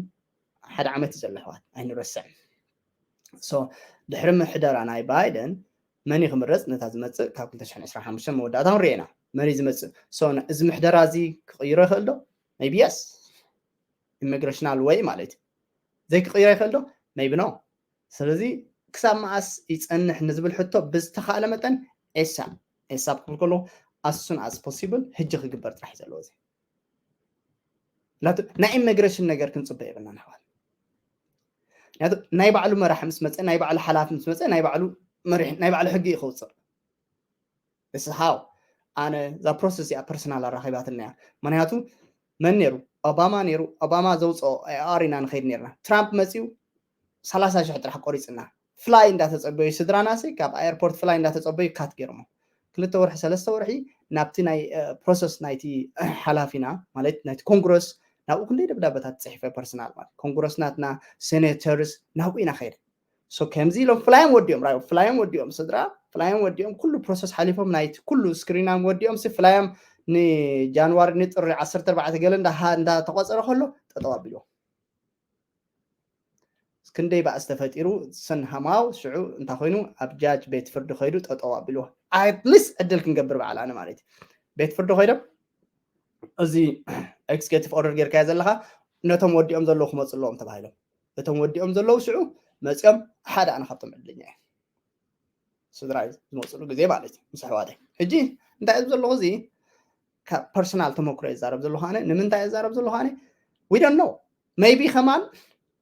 ሓደ ዓመት እዩ ዘሎ ኣሕዋት ኣይንረስዕ። ድሕሪ ምሕደራ ናይ ባይደን መን ክምረፅ ነታ ዝመፅእ ካብ ክልተ ሽሕን ዕስራን ሓሙሽተን መወዳእታውን ርኤና መን እዩ ዝመፅእ። እዚ ምሕደራ እዚ ክቕይሮ ይኽእል ዶ? Maybe yes። Immigration law ማለት እዩ ዘይክቕይሮ ይኽእል ዶ? Maybe no። ስለዚ ክሳብ መኣስ ይፀንሕ ንዝብል ሕቶ ብዝተኻእለ መጠን ኤሳብ ኤሳብ ክብል ከሎ as soon as possible ህጂ ክግበር ጥራሕ እዩ ዘለዎ። እዚ ናይ ኢሚግሬሽን ነገር ክንፅበ የብልና ንሕዋል። ምክንያቱ ናይ ባዕሉ መራሒ ምስ መፀ ናይ ባዕሉ ሓላፊ ምስ መፀ ናይ ባዕሉ መሪሕ ናይ ባዕሉ ሕጊ እዩ ከውፅእ። This is how ኣነ እዛ ፕሮሰስ እዚኣ ፐርሰናል ኣራኺባትና እያ። ምክንያቱ መን ነይሩ? ኦባማ ነይሩ። ኦባማ ዘውፅኦ A R ኢና ንኸይድ ነርና። ትራምፕ መፂኡ ሰላሳ ሽሕ ጥራሕ ቆሪፅና። ፍላይ እንዳተፀበዩ ስድራና ሲ ካብ ኤርፖርት ፍላይ እንዳተፀበዩ ካት ገይሮሞ ክልተ ወርሒ ሰለስተ ወርሒ ናብቲ ናይ ፕሮሰስ ናይቲ ሓላፊና ማለት ናይቲ ኮንግረስ ናብኡ ክንደይ ደብዳበታት ፅሒፈ ፐርሰናል ማለት ኮንግረስ ናትና ሴኔተርስ ናብኡ ኢና ከይደ። So ከምዚ ኢሎም ፍላዮም ወዲኦም ራዮ ፍላዮም ወዲኦም ስድራ ፍላዮም ወዲኦም ኩሉ ፕሮሰስ ሓሊፎም ናይቲ ኩሉ ስክሪናም ወዲኦም ሲ ፍላዮም ንጃንዋሪ ንጥሪ ዓሰርተ ኣርባዕተ ገለ እንዳተቆፀረ ከሎ ጠጠው ኣቢልዎ። ክንደይ ባእስ ተፈጢሩ ሰንሃማው ሽዑ እንታይ ኮይኑ ኣብ ጃጅ ቤት ፍርዲ ከይዱ ጠጠው ኣቢልዎ። At least ዕድል ክንገብር በዓል ኣነ ማለት እዩ ቤት ፍርዲ ኮይዶም እዚ ኤክስኬቲቭ ኦርደር ጌርካዮ ዘለካ ነቶም ወዲኦም ዘለዉ ክመፁ ኣለዎም ተባሂሎም እቶም ወዲኦም ዘለዉ ሽዑ መፂኦም ሓደ ኣነ ካብቶም ዕድለኛ እየ ስድራ ዝመፅሉ ግዜ ማለት እዩ ምስ ኣሕዋተይ ሕጂ እንታይ እዩ ዘለኹ እዚ ካብ ፐርሰናል ተመክሮ ይዛረብ ዘለኹ ኣነ ንምንታይ ይዛረብ ዘለኹ ኣነ we don't know maybe ከማን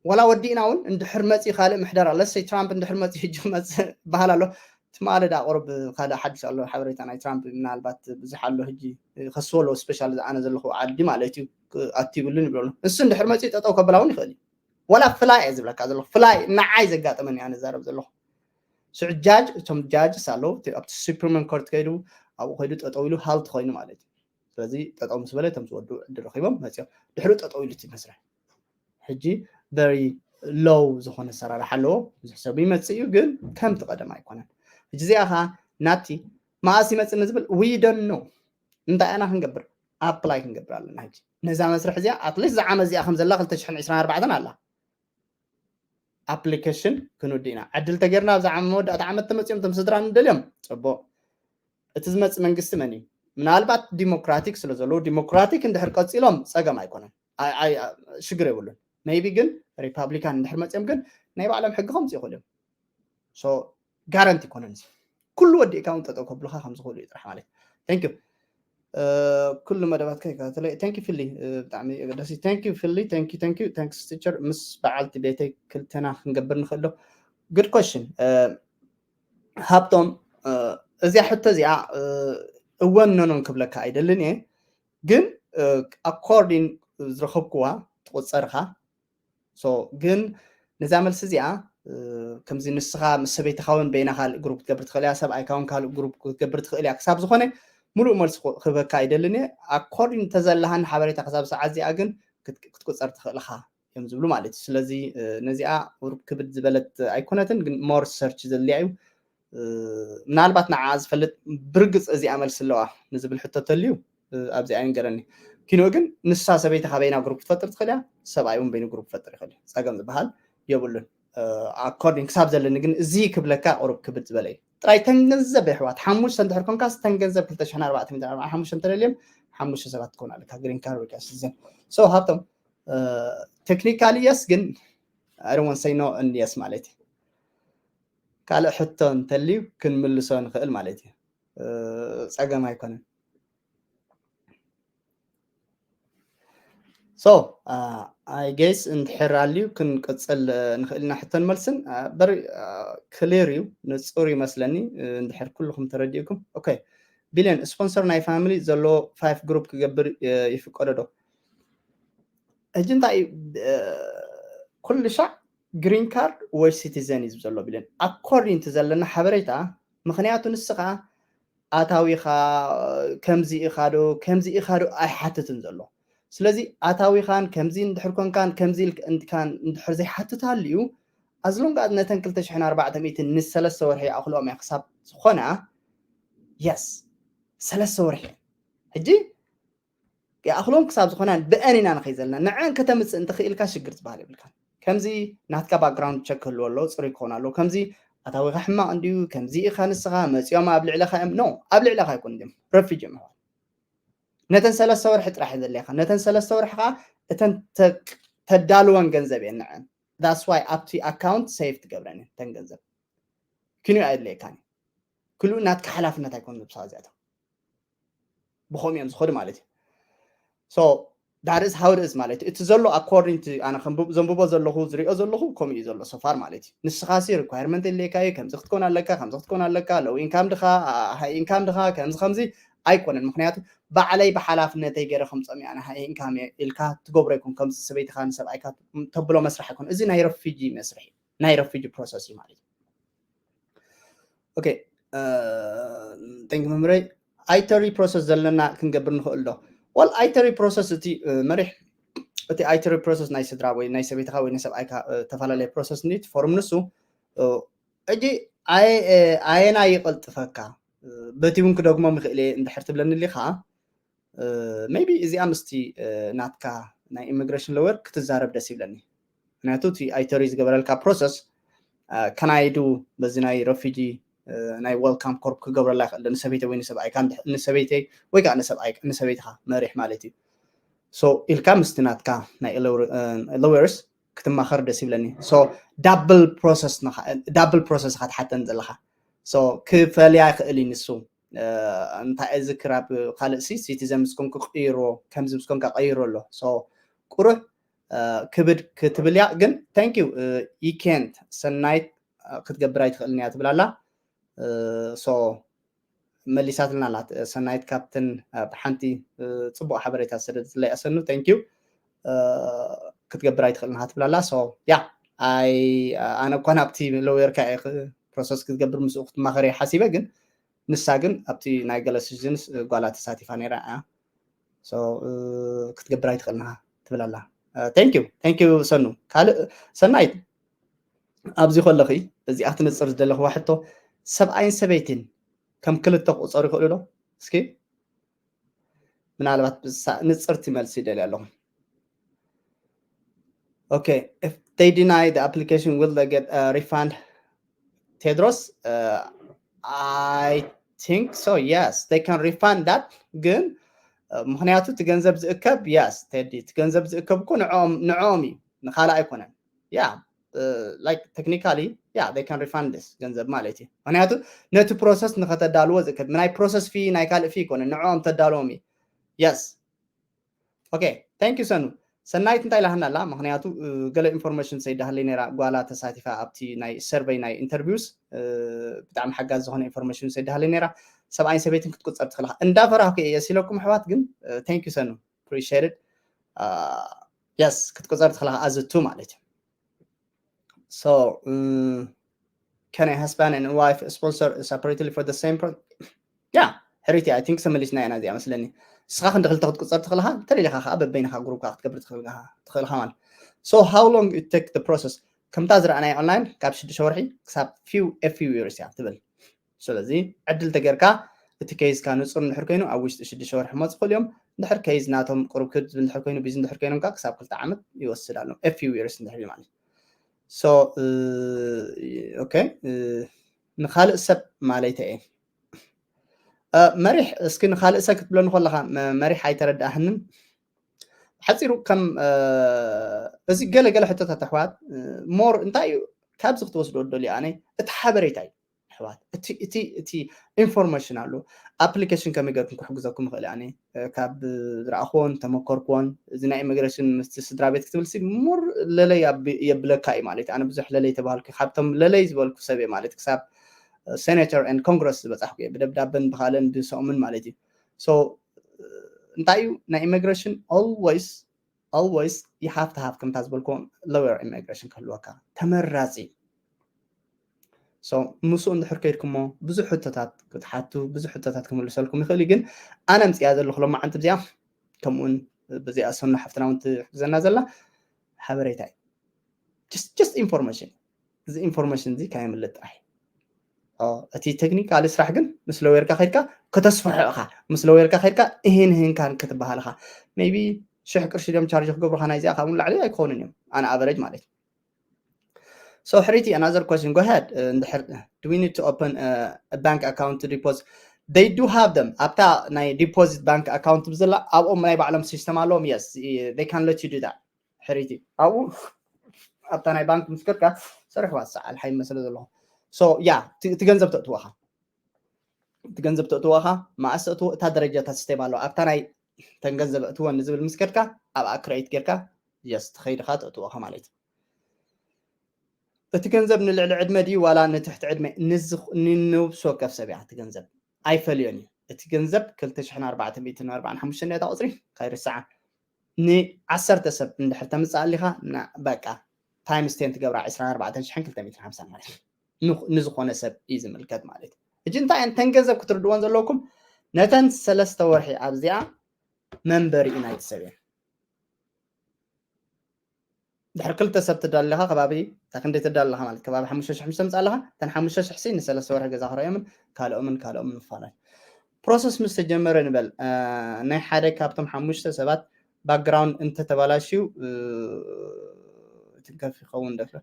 ዋላ ወዲእና እውን እንድሕር መፂ ካልእ ምሕደራ ለሰይ ትራምፕ እንድሕር መፂ ሕጂ ክመፅእ በሃል ኣሎ ትማሊ ዳ ቁሩብ ካልእ ሓድሽ ኣሎ ሓበሬታ ናይ ትራምፕ ምናልባት ብዙሕ ኣሎ ሕጂ ከስዎ ኣለዎ ስፔሻል ዝኣነ ዘለኹ ዓዲ ማለት እዩ ኣትብሉን ይብለሉ እሱ እንድሕር መፂ ጠጠው ከብላ እውን ይኽእል እዩ ዋላ ፍላይ እየ ዝብለካ ዘለኹ ፍላይ ንዓይ ዘጋጠመኒ ኣነ ዛረብ ዘለኹ ስዑ ጃጅ እቶም ጃጅስ ኣለዉ ኣብቲ ሱፕሪም ኮርት ከይዱ ኣብኡ ከይዱ ጠጠው ኢሉ ሃልት ኮይኑ ማለት እዩ ስለዚ ጠጠው ምስ በለ እቶም ዝወዱ ዕድል ረኪቦም መፅኦም ድሕሪ ጠጠው ኢሉ እቲ መስርሕ ሕጂ very low ዝኾነ ኣሰራርሓ ኣለዎ ብዙሕ ሰብ ይመፅእ እዩ ግን ከምቲ ቀደም ኣይኮነን ሕጂ እዚኣ ከዓ ናቲ መኣስ ይመፅእ ንዝብል we don't know እንታይ ኢና ክንገብር ኣፕላይ ክንገብር ኣለና ሕጂ ነዛ መስርሕ እዚኣ ኣትሊስት ዝዓመት እዚኣ ከም ዘላ ክልተ ሽሕን ዕስራን ኣርባዕተን ኣላ ኣፕሊኬሽን ክንውድእ ኢና ዕድል ተገይርና ኣብዚ ዓመት መወዳእታ ዓመት ተመፅኦም ቶም ስድራ ንደልዮም ፅቡቅ እቲ ዝመፅእ መንግስቲ መን እዩ ምናልባት ዲሞክራቲክ ስለ ዘለዉ ዲሞክራቲክ እንድሕር ቀፂሎም ፀገም ኣይኮነን ሽግር የብሉን maybe ግን ሪፓብሊካን እንድሕር መፅኦም ግን ናይ ባዕሎም ሕጊ ከምፅኡ ይኽእሉ እዮም ጋረንቲ ይኮነን ኩሉ ወዲእካ እውን ጠጠው ከብሉካ ከም ዝኽእሉ እዩ ጥራሕ ማለት thank you ኩሉ መደባትካ ይከታተለ thank you ፊሊ ብጣዕሚ ኣገዳሲ thank you ፊሊ thank you thank you thanks teacher ምስ በዓልቲ ቤተይ ክልተና ክንገብር ንኽእል ዶ good question ሃብቶም እዚኣ ሕቶ እዚኣ እወን ኖኖን ክብለካ ኣይደልን እየ ግን according ዝረኸብክዋ ትቁፀርካ ግን ነዛ መልሲ እዚኣ ከምዚ ንስኻ ምስ ሰበይትኻ እውን በይና ካልእ ግሩፕ ክትገብር ትኽእል እያ ሰብኣይካ እውን ካልእ ግሩፕ ክትገብር ትኽእል እያ ክሳብ ዝኾነ ሙሉእ መልሲ ክህበካ ኣይደልን እየ according ተዘላሃኒ ሓበሬታ ክሳብ ሰዓት እዚኣ ግን ክትቁፀር ትኽእል ኢኻ እዮም ዝብሉ ማለት እዩ ስለዚ ነዚኣ ግሩፕ ክብድ ዝበለት ኣይኮነትን ግን more search ዘድልያ እዩ ምናልባት ንዓ ዝፈልጥ ብርግፅ እዚኣ መልሲ ኣለዋ ንዝብል ሕቶ ተልዩ ኣብዚኣ ይንገረኒ ኪኖ ግን ንሳ ሰበይቲ ካበይና ግሩፕ ትፈጥር ትኽእል እያ ሰብኣይ እውን በይኑ ግሩፕ ፈጥር ይኽእል እዩ ፀገም ዝበሃል የብሉን according ክሳብ ዘለኒ ግን እዚ ክብለካ ቁሩብ ክብድ ዝበለ እዩ ጥራይ ተን ገንዘብ የሕዋት ሓሙሽተ እንድሕር ኮንካስ ተን ገንዘብ ክልተ ሽሕን ኣርባዕተ ሚእትን ኣርባዓን ሓሙሽተ እንተደልዮም ሓሙሽተ ሰባት ትኮን ኣለካ green card ወይ ከዓ citizen so ሃብቶም technically yes ግን I don't want say no and yes ማለት እዩ ካልእ ሕቶ እንተልዩ ክንምልሶ ንኽእል ማለት እዩ ፀገም ኣይኮነን so I guess እንድሕር ኣልዩ ክንቅፅል ንኽእል ኢና ሕቶን መልስን። በሪ ክሊር እዩ፣ ንፁር ይመስለኒ። እንድሕር ኩልኹም ተረዲእኩም። ኦኬ፣ ቢልዮን ስፖንሰር ናይ ፋሚሊ ዘለዎ ፋይፍ ግሩፕ ክገብር ይፍቀዶ ዶ? ሕጂ እንታይ እዩ? ኩሉ ሻዕ ግሪን ካርድ ወይ ሲቲዘን እዩ ዘሎ ቢልዮን፣ ኣኮርዲንግ ቱ ዘለና ሓበሬታ። ምክንያቱ ንስኻ ኣታዊኻ ከምዚ ኢኻ ዶ ከምዚ ኢኻ ዶ ኣይሓትትን ዘሎ። ስለዚ ኣታዊኻን ከምዚ እንድሕር ኮንካን ከምዚ ኢልካን እንድሕር ዘይሓትት ሃልዩ፣ ኣዝሎንጋ ነተን ክልተ ሽሕን ኣርባዕተ ሚእትን ንሰለስተ ወርሒ ይኣኽልኦም እያ ክሳብ ዝኾና። የስ፣ ሰለስተ ወርሒ ሕጂ ይኣኽሎም ክሳብ ዝኾና ብአን ኢና ንኸይ ዘለና። ንዐን ከተምፅእ እንተኽኢልካ ሽግር ዝበሃል የብልካን። ከምዚ ናትካ ባክግራውንድ ቸክ ክህልዎ ኣለዎ፣ ፅሩይ ክኾን ኣለዎ። ከምዚ ኣታዊኻ ሕማቕ እንድዩ፣ ከምዚ ኢኻ ንስኻ፣ መፂኦም ኣብ ልዕለኻ እዮም። ኖ፣ ኣብ ልዕለኻ ኣይኮን፣ እንዲም ረፊጅ እዮም። ነተን ሰለስተ ወርሒ ጥራሕ ዘድልየካ፣ ነተን ሰለስተ ወርሒ ከዓ እተን ተዳልወን ገንዘብ እየን ንዐን። ዳስ ዋይ ኣብቲ ኣካውንት ሴፍ ትገብረን እየን እተን ገንዘብ። ክንዩ ኣየድልየካን እዩ። ክልኡ ናትካ ሓላፍነት ኣይኮን ዝብሳ እዚኣቶም ብኸምኡ እዮም ዝኸዱ ማለት እዩ። So that is how it is ማለት እዩ። እቲ ዘሎ ኣኮርዲንግ ቱ ኣነ ዘንብቦ ዘለኹ ዝሪኦ ዘለኹ ከምኡ እዩ ዘሎ ሶፋር ማለት እዩ። ንስኻ ሲ ሪኳየርመንት የድልየካ እዩ፣ ከምዚ ክትኮን ኣለካ፣ ከምዚ ክትኮን ኣለካ፣ ሎው ኢንካም ድኻ፣ ሃይ ኢንካም ድኻ፣ ከምዚ ከምዚ ኣይኮነን። ምክንያቱ ባዕለይ ብሓላፍነተይ ገይረ ከምፅኦም እየ ኣነ ሃይ ኢንካም እየ ኢልካ ትገብሮ ይኮን። ከምዚ ሰበይትኻ ንሰብኣይካ ተብሎ መስርሕ ኣይኮን። እዚ ናይ ረፊጂ መስርሕ እዩ፣ ናይ ረፊጂ ፕሮሰስ እዩ ማለት እዩ። ኦኬ፣ ቴንክ መምረይ። ኣይተሪ ፕሮሰስ ዘለና ክንገብር ንኽእል ዶ? ዋል ኣይተሪ ፕሮሰስ እቲ መሪሕ እቲ ኣይተሪ ፕሮሰስ ናይ ስድራ ወይ ናይ ሰበይትኻ ወይ ናይ ሰብኣይካ ተፈላለየ ፕሮሰስ እንዲ ትፈርም ንሱ እጂ ኣየና ይቐልጥፈካ? በቲ እውን ክደግሞም ይኽእል እየ እንድሕር ትብለኒ ሊኻ ሜቢ እዚኣ ምስቲ ናትካ ናይ ኢሚግሬሽን ሎየር ክትዛረብ ደስ ይብለኒ። ምክንያቱ እቲ ኣይተሪ ዝገበረልካ ፕሮሰስ ከናይዱ በዚ ናይ ረፊጂ ናይ ወልካም ኮርፕ ክገብረላ ይኽእል ንሰበይተይ ወይ ንሰብኣይካ ንሰበይተይ ወይ ከዓ ንሰብኣይ ንሰበይትኻ መሪሕ ማለት እዩ። ኢልካ ምስቲ ናትካ ናይ ሎየርስ ክትማኸር ደስ ይብለኒ። ዳብል ፕሮሰስ ዳብል ፕሮሰስ ኢኻ ትሓተን ዘለኻ። ክፈልያ ይኽእል እዩ ንሱ እንታይ እዚ ክራብ ካልእ ሲ ሲቲዘን ምስ ኮንኩ ቀይሮ ከምዚ ምስ ኮንካ ቀይሮ ኣሎ። ቁሩህ ክብድ ክትብል እያ ግን thank you you can't ሰናይት ክትገብር ኣይትኽእልን እያ ትብል ኣላ። መሊሳትልና ኣላ ሰናይት ካብትን ሓንቲ ፅቡቅ ሓበሬታ ዝሰደደትለይ ኣሰኑ thank you ክትገብር ኣይትኽእልን ኢኻ ትብል ኣላ። ያ ኣነ እኳ ናብቲ ሎየርካ ፕሮሰስ ክትገብር ምስኡ ክትማኸር እየ ሓሲበ ግን ንሳ ግን ኣብቲ ናይ ገለ ሲቲዝንስ ጓላ ተሳቲፋ ነይራ እያ ክትገብር ኣይትኽእልን ኢኻ ትብል ኣላ። Thank you ሰኑ። ካልእ ሰናይት ኣብዚ ከለኺ እዚኣ ክትንፅር ዝደለኽዋ ሕቶ ሰብኣይን ሰበይትን ከም ክልተ ክቑፀሩ ይኽእሉ ዶ? እስኪ ምናልባት ንፅርቲ መልሲ ይደልያ ኣለኹ። Okay, if they deny the application, will they get a refund? Tedros, uh, I think so, yes, they can refund that. ግን ምክንያቱ እቲ ገንዘብ ዝእከብ yes ቴዲ እቲ ገንዘብ ዝእከብ እኮ ንዕኦም እዩ ንካልእ ኣይኮነን። Yeah, like technically yeah they can refund this ገንዘብ ማለት እዩ። ምክንያቱ ነቲ ፕሮሰስ ንከተዳልዎ ዝእከብ ናይ ፕሮሰስ ፊ ናይ ካልእ ፊ ኣይኮነን ንዕኦም ተዳልዎም እዩ። Yes. Okay, thank you ሰኑ። ሰናይት እንታይ ኢላሃና ኣላ? ምክንያቱ ገለ ኢንፎርሜሽን ሰይዳሃለይ ነራ ጓላ ተሳቲፋ ኣብቲ ናይ ሰርቨይ ናይ ኢንተርቪውስ ብጣዕሚ ሓጋዝ ዝኾነ ኢንፎርሜሽን ሰይዳሃለይ ነራ። ሰብኣይን ሰበይትን ክትቁፀር ትኽእልኻ እንዳፈራህኩ እየ ሲለኩም ኣሕዋት ግን thank you ሰኑ appreciate it። Yes ክትቁፀር ትኽእልኻ ኣዝቱ ማለት እዩ። So um, can a husband and wife sponsor separately for the same pro? Yeah, ሕሪቲ I think ተመሊስና ኢና እዚኣ መስለኒ። ንስኻ ክንዲ ክልተ ክትቁፀር ትኽእልኻ እንተደሊኻ ከዓ በበይንኻ ግሩፕካ ክትገብር ትኽእልኻ ማለት። So how long it take the process? ከምታ ዝረኣናይ ኦንላይን ካብ ሽዱሽተ ወርሒ ክሳብ few a few years እያ ትብል። ስለዚ ዕድል ተገርካ እቲ ኬዝካ ንፁር እንድሕር ኮይኑ ኣብ ውሽጢ ሽዱሽተ ወርሒ ክመፁ ክእሉ እዮም። እንድሕር ኬዝ ናቶም ቅሩብ ክብ ዝብል እንድሕር ኮይኑ ቢዚ እንድሕር ኮይኖም ከዓ ክሳብ ክልተ ዓመት ይወስድ ኣሎ a few years እንድሕር ማለት። So okay ንካልእ ሰብ ማለይተ እየ መሪሕ እስኪ ንካልእ ሰብ ክትብለኒ ከለካ መሪሕ ኣይተረዳእህንን። ሓፂሩ ከም እዚ ገለገለ ሕቶታት ኣሕዋት ሞር እንታይ እዩ ካብዚ ክትወስዶ ደልዩ ኣነ እቲ ሓበሬታ እዩ። ኣሕዋት፣ እቲ እቲ እቲ ኢንፎርሜሽን ኣሎ። ኣፕሊኬሽን ከመይ ገርኩም ክሕግዘኩም ይኽእል? ኣነ ካብ ዝረኣኽዎን ተመከርክዎን፣ እዚ ናይ ኢሚግሬሽን ምስቲ ስድራ ቤት ክትብል ሲ ሙር ለለይ የብለካ እዩ ማለት እዩ። ኣነ ብዙሕ ለለይ ተባህልኩ፣ ካብቶም ለለይ ዝበልኩ ሰብ እየ ማለት፣ ክሳብ ሴኔተር ን ኮንግረስ ዝበፃሕኩ እየ፣ ብደብዳበን ብኻለን ብሰኦምን ማለት እዩ። ሶ እንታይ እዩ ናይ ኢሚግሬሽን፣ ኦልወይስ ኦልወይስ you have to have ከምታ ዝበልኩም ሎየር ኢሚግሬሽን ክህልወካ ተመራፂ። ምስኡ እንድሕር ከይድኩሞ ብዙሕ ሕቶታት ክትሓቱ፣ ብዙሕ ሕቶታት ክምልሰልኩም ይኽእል እዩ። ግን ኣነ ምፅያ ዘለኹ ሎማዓንቲ ብዚኣ፣ ከምኡውን ብዚኣ ሰኑ ሓፍትና እውን ትሕግዘና ዘላ ሓበሬታ እዩ። ጀስት ኢንፎርሜሽን፣ እዚ ኢንፎርሜሽን እዚ ካየምልጥ ጥራሕ። እቲ ቴክኒካሊ ስራሕ ግን ምስ ሎየርካ ከድካ ከተስፍሖ ኢኻ። ምስ ሎየርካ ከድካ እህን እህን ካን ክትበሃል ኢኻ። ሜቢ ሽሕ ቅርሺ ድዮም ቻርጅ ክገብሩኻ ናይዚኣ ካብኡ ንላዕሊ ኣይክኾኑን እዮም፣ ኣን ኣቨሬጅ ማለት እዩ። So ሕሪቲ, another question, go ahead. እንድሕር do we need to open a bank account to deposit? They do have them. ኣብታ ናይ ዲፖዚት ባንክ ኣካውንት ብዘላ ኣብኦም ናይ ባዕሎም ሲስተም ኣለዎም። Yes, they can let you do that. ሕሪቲ ኣብኡ ኣብታ ናይ ባንክ ምስ ከድካ ሰርሕዋ ሰዓል ሓይ መስለ ዘለኹ። So yeah, እቲ ገንዘብ ተእትወኻ፣ እቲ ገንዘብ ተእትወኻ፣ መኣስ ተእትዎ፣ እታ ደረጃታት ስቴፕ ኣለዋ። ኣብታ ናይ ተን ገንዘብ እእትወን ንዝብል ምስ ከድካ ኣብኣ ክሬት ጌርካ ጀስት ኸይድኻ ተእትወኻ ማለት እዩ። እቲ ገንዘብ ንልዕሊ ዕድመ ድዩ ዋላ ንትሕቲ ዕድመ ንነብሲ ወከፍ ሰብ እያ። እቲ ገንዘብ ኣይፈልዮን እዩ። እቲ ገንዘብ ክልተ ሽሕን ኣርባዕተ ሚእትን ኣርባዓን ሓሙሽተን እያ እታ ቁፅሪ፣ ካይርስዓ። ንዓሰርተ ሰብ እንድሕር ተምፅእ ኣሊኻ በቃ ታይምስ ቴን ትገብራ ዕስራን ኣርባዕተን ሽሕን ክልተ ሚእትን ሓምሳን ማለት እዩ። ንዝኾነ ሰብ እዩ ዝምልከት ማለት እዩ። እጂ እንታይ እንተን ገንዘብ ክትርድዎን ዘለኩም ነተን ሰለስተ ወርሒ ኣብዚኣ መንበሪ እዩ ናይቲ ሰብ እየን። ድሕሪ ክልተ ሰብ ትዳለኻ ከባቢ እታ ክንደይ ትዳለኻ ማለት ከባቢ ሓሙሽተ ሽሕ ምስ ተምፅእ ኣለኻ እተን ሓሙሽተ ሽሕ ሲ ንሰለስተ ወርሒ ገዛ ክረኦምን ካልኦምን ካልኦምን ምፋላይ ፕሮሰስ ምስ ተጀመረ ንበል ናይ ሓደ ካብቶም ሓሙሽተ ሰባት ባክግራውንድ እንተተባላሽዩ ትንከፍ ይኸውን ደፍረ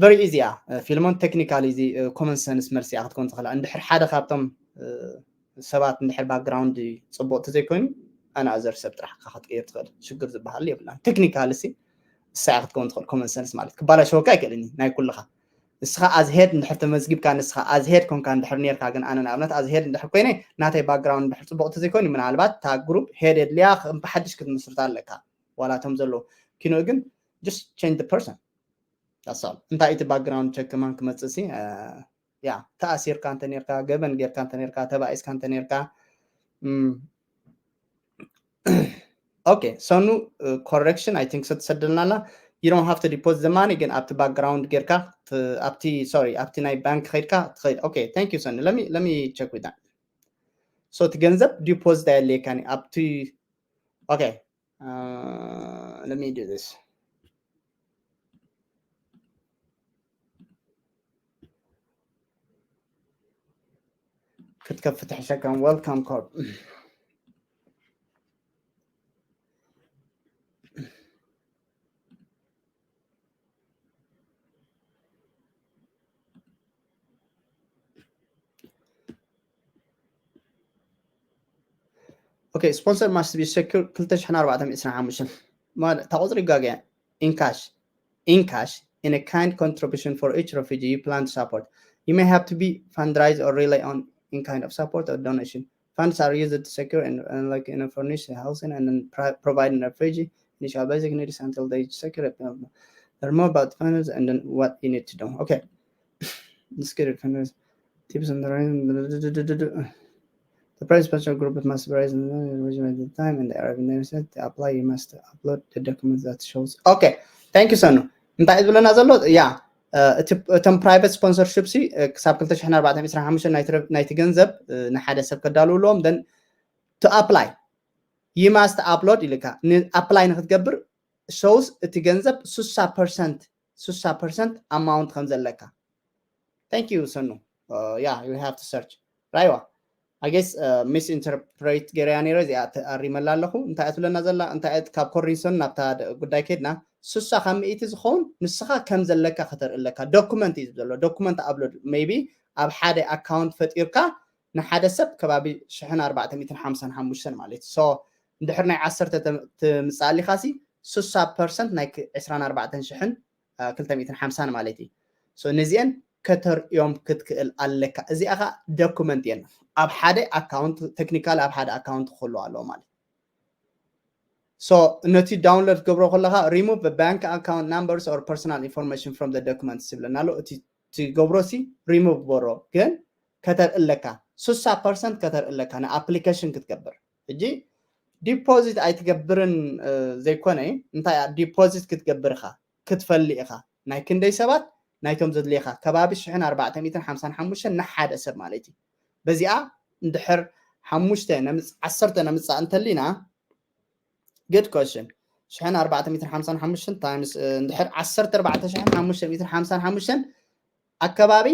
very easy እያ። ፊልሞን ቴክኒካሊ እዚ ኮመን ሰንስ መልሲ እያ ክትኮን ትኽእላ። እንድሕር ሓደ ካብቶም ሰባት እንድሕር ባክግራውንድ ፅቡቅ ተዘይኮይኑ ኣናዘር ሰብ ጥራሕ ክትቀይር ትኽእል ሽግር ዝበሃል የብላን። ቴክኒካሊ ሲ እሳ እያ ክትከውን ትኽእል። ኮመን ሰንስ ማለት ክባላሸወካ ኣይክእልን እዩ ናይ ኩልኻ። ንስኻ ኣዝሄድ እንድሕር ተመዝጊብካ ንስኻ ኣዝሄድ ኮንካ እንድሕር ነርካ ግን ኣነ ንኣብነት ኣዝሄድ እንድሕር ኮይነ ናተይ ባክግራውንድ እንድሕር ፅቡቅ ተዘይኮይኑ ምናልባት እታ ግሩፕ ሄድ የድልያ ብሓድሽ ክትምስርታ ኣለካ። ዋላ እቶም ዘለዉ ኪኖ ግን just change the person that's all። እንታይ እቲ ባክግራውንድ ቸክ ከማን ክመፅእ ሲ ያ ተኣሲርካ እንተ ነርካ ገበን ጌርካ እንተ ነርካ ተባኢስካ እንተ ነርካ okay ሰኑ correction I think ሰተሰደልናላ you don't have to deposit the money ግን ኣብቲ ባክግራውንድ ጌርካ ኣብቲ sorry ኣብቲ ናይ ባንክ ከይድካ ትኸይድ okay thank you ሰኑ let me let me check with that so እቲ ገንዘብ ዲፖዚት ኣየድልየካን ኣብቲ okay let me do this ክትከፍት ሕሸካን welcome call okay sponsor must be secure ክልተ ሽሕን ኣርባዕተን ዕስራን ሓሙሽተን ማለት እታ ቁፅሪ ይጋገያ in cash in cash in a kind contribution for each refugee you plan to support you may have to be fundraise or rely on in kind of support or donation funds are used to secure and, and like you know furnish housing and then pro- provide an refugee initial basic needs until they secure it. Learn more about funds and then what you need to do okay let's get it funds tips on the the price special group must be raised in the time and the arriving set to apply you must upload the document that shows okay thank you ሰኑ እንታይ ዝብለና ዘሎ ያ እቶም private sponsorship ሲ ክሳብ ክልተ ሽሕን ኣርባዕተን ዕስራን ሓሙሽተን ናይቲ ገንዘብ ንሓደ ሰብ ከዳልውሎም then to apply you must upload ኢልካ ን apply ንክትገብር shows እቲ ገንዘብ ስሳ percent ስሳ percent amount ከም ዘለካ thank you ሰኑ yeah you have to search ራይዋ I guess misinterpret ገይረያ ነይረ እዚኣ ኣሪመላ ኣለኹ እንታይ እያ ትብለና ዘላ እንታይ ካብ ኮሪንሶን ናብታ ጉዳይ ከድና ስሳ ካብ ምእቲ ዝኸውን ንስኻ ከም ዘለካ ከተርኢ ኣለካ document እዩ ዘሎ document upload maybe ኣብ ሓደ ኣካውንት ፈጢርካ ንሓደ ሰብ ከባቢ ሽሕን ኣርባዕተ ሚእትን ሓምሳን ሓሙሽተን ማለት እዩ so እንድሕር ናይ ዓሰርተ ትምፃእ ኣሊኻ ሲ ስሳ percent ናይ ዕስራን ኣርባዕተን ሽሕን ክልተ ሚእትን ሓምሳን ማለት እዩ so ነዚአን ከተርእዮም ክትክእል ኣለካ። እዚኣ ከዓ ዶኩመንት እየን ኣብ ሓደ ኣካውንት፣ ቴክኒካል ኣብ ሓደ ኣካውንት ክህሉ ኣለዎ ማለት። So ነቲ ዳውንሎድ ትገብሮ ከለካ remove the bank account numbers or personal information from the documents ይብለና ኣሎ። እቲ ትገብሮ ሲ remove ግበሮ፣ ግን ከተርኢ ኣለካ፣ ስሳ ፐርሰንት ከተርኢ ኣለካ ንኣፕሊኬሽን ክትገብር። ሕጂ ዲፖዚት ኣይትገብርን ዘይኮነ፣ እንታይ ዲፖዚት ክትገብር ኢኻ ክትፈሊ ኢኻ። ናይ ክንደይ ሰባት ናይቶም ዘድልየካ ከባቢ ሽሕን ኣርባዕተ ሚእትን ሓምሳን ሓሙሽተን ንሓደ ሰብ ማለት እዩ። በዚኣ እንድሕር ሓሙሽተ ነምፅ ዓሰርተ ነምፃእ እንተሊና፣ good question፣ ሽሕን ኣርባዕተ ሚእትን ሓምሳን ሓሙሽተን ታይምስ እንድሕር ዓሰርተ ኣርባዕተ ሽሕን ሓሙሽተ ሚእትን ሓምሳን ሓሙሽተን ኣከባቢ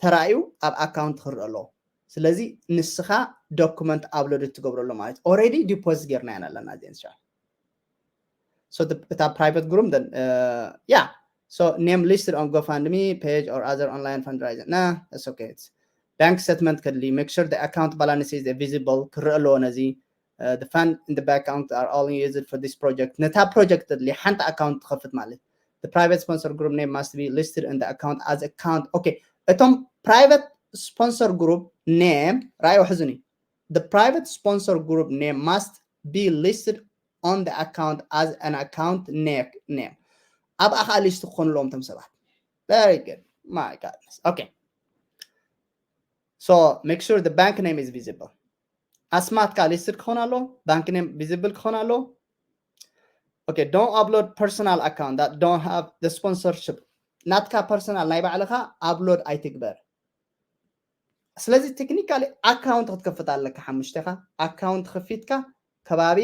ተራእዩ ኣብ ኣካውንት ክርእ ኣለዎ። ስለዚ ንስኻ ዶኩመንት ኣፕሎድ ትገብረሉ ማለት፣ ኦሬዲ ዲፖዚት ጌርና ኢና ኣለና ዜን ሻ። So እታ ፕራይቨት ግሩም ያ። So name listed on GoFundMe page or other online fundraising. Nah, it's okay. It's bank statement ከድሊ፣ make sure the account balance is visible ክረአ ኣለዎ። ነዚ the fund in the bank account are all used for this project። ነታ ፕሮጀክት ተድሊ ሓንቲ ኣካውንት ትኸፍት ማለት። The private sponsor group name must be listed in the account as account። Okay፣ እቶም private sponsor group name ራእዮ ሕዝኒ። The private sponsor group name must be listed on the account as an account name። ኣብኣ ከዓ ሊስት ክኾኑ ኣለዎም እቶም ሰባት። Very good. My goodness. Okay. So make sure the bank name is visible. ኣስማትካ ሊስትድ ክኾን ኣሎ፣ ባንክ ኔም ቪዚብል ክኾን ኣሎ። Okay, don't upload personal account that don't have the sponsorship። ናትካ ፐርሰናል ናይ ባዕልኻ ኣፕሎድ ኣይትግበር። ስለዚ ቴክኒካሊ ኣካውንት ክትከፍት ኣለካ። ሓሙሽተኻ ኣካውንት ከፊትካ ከባቢ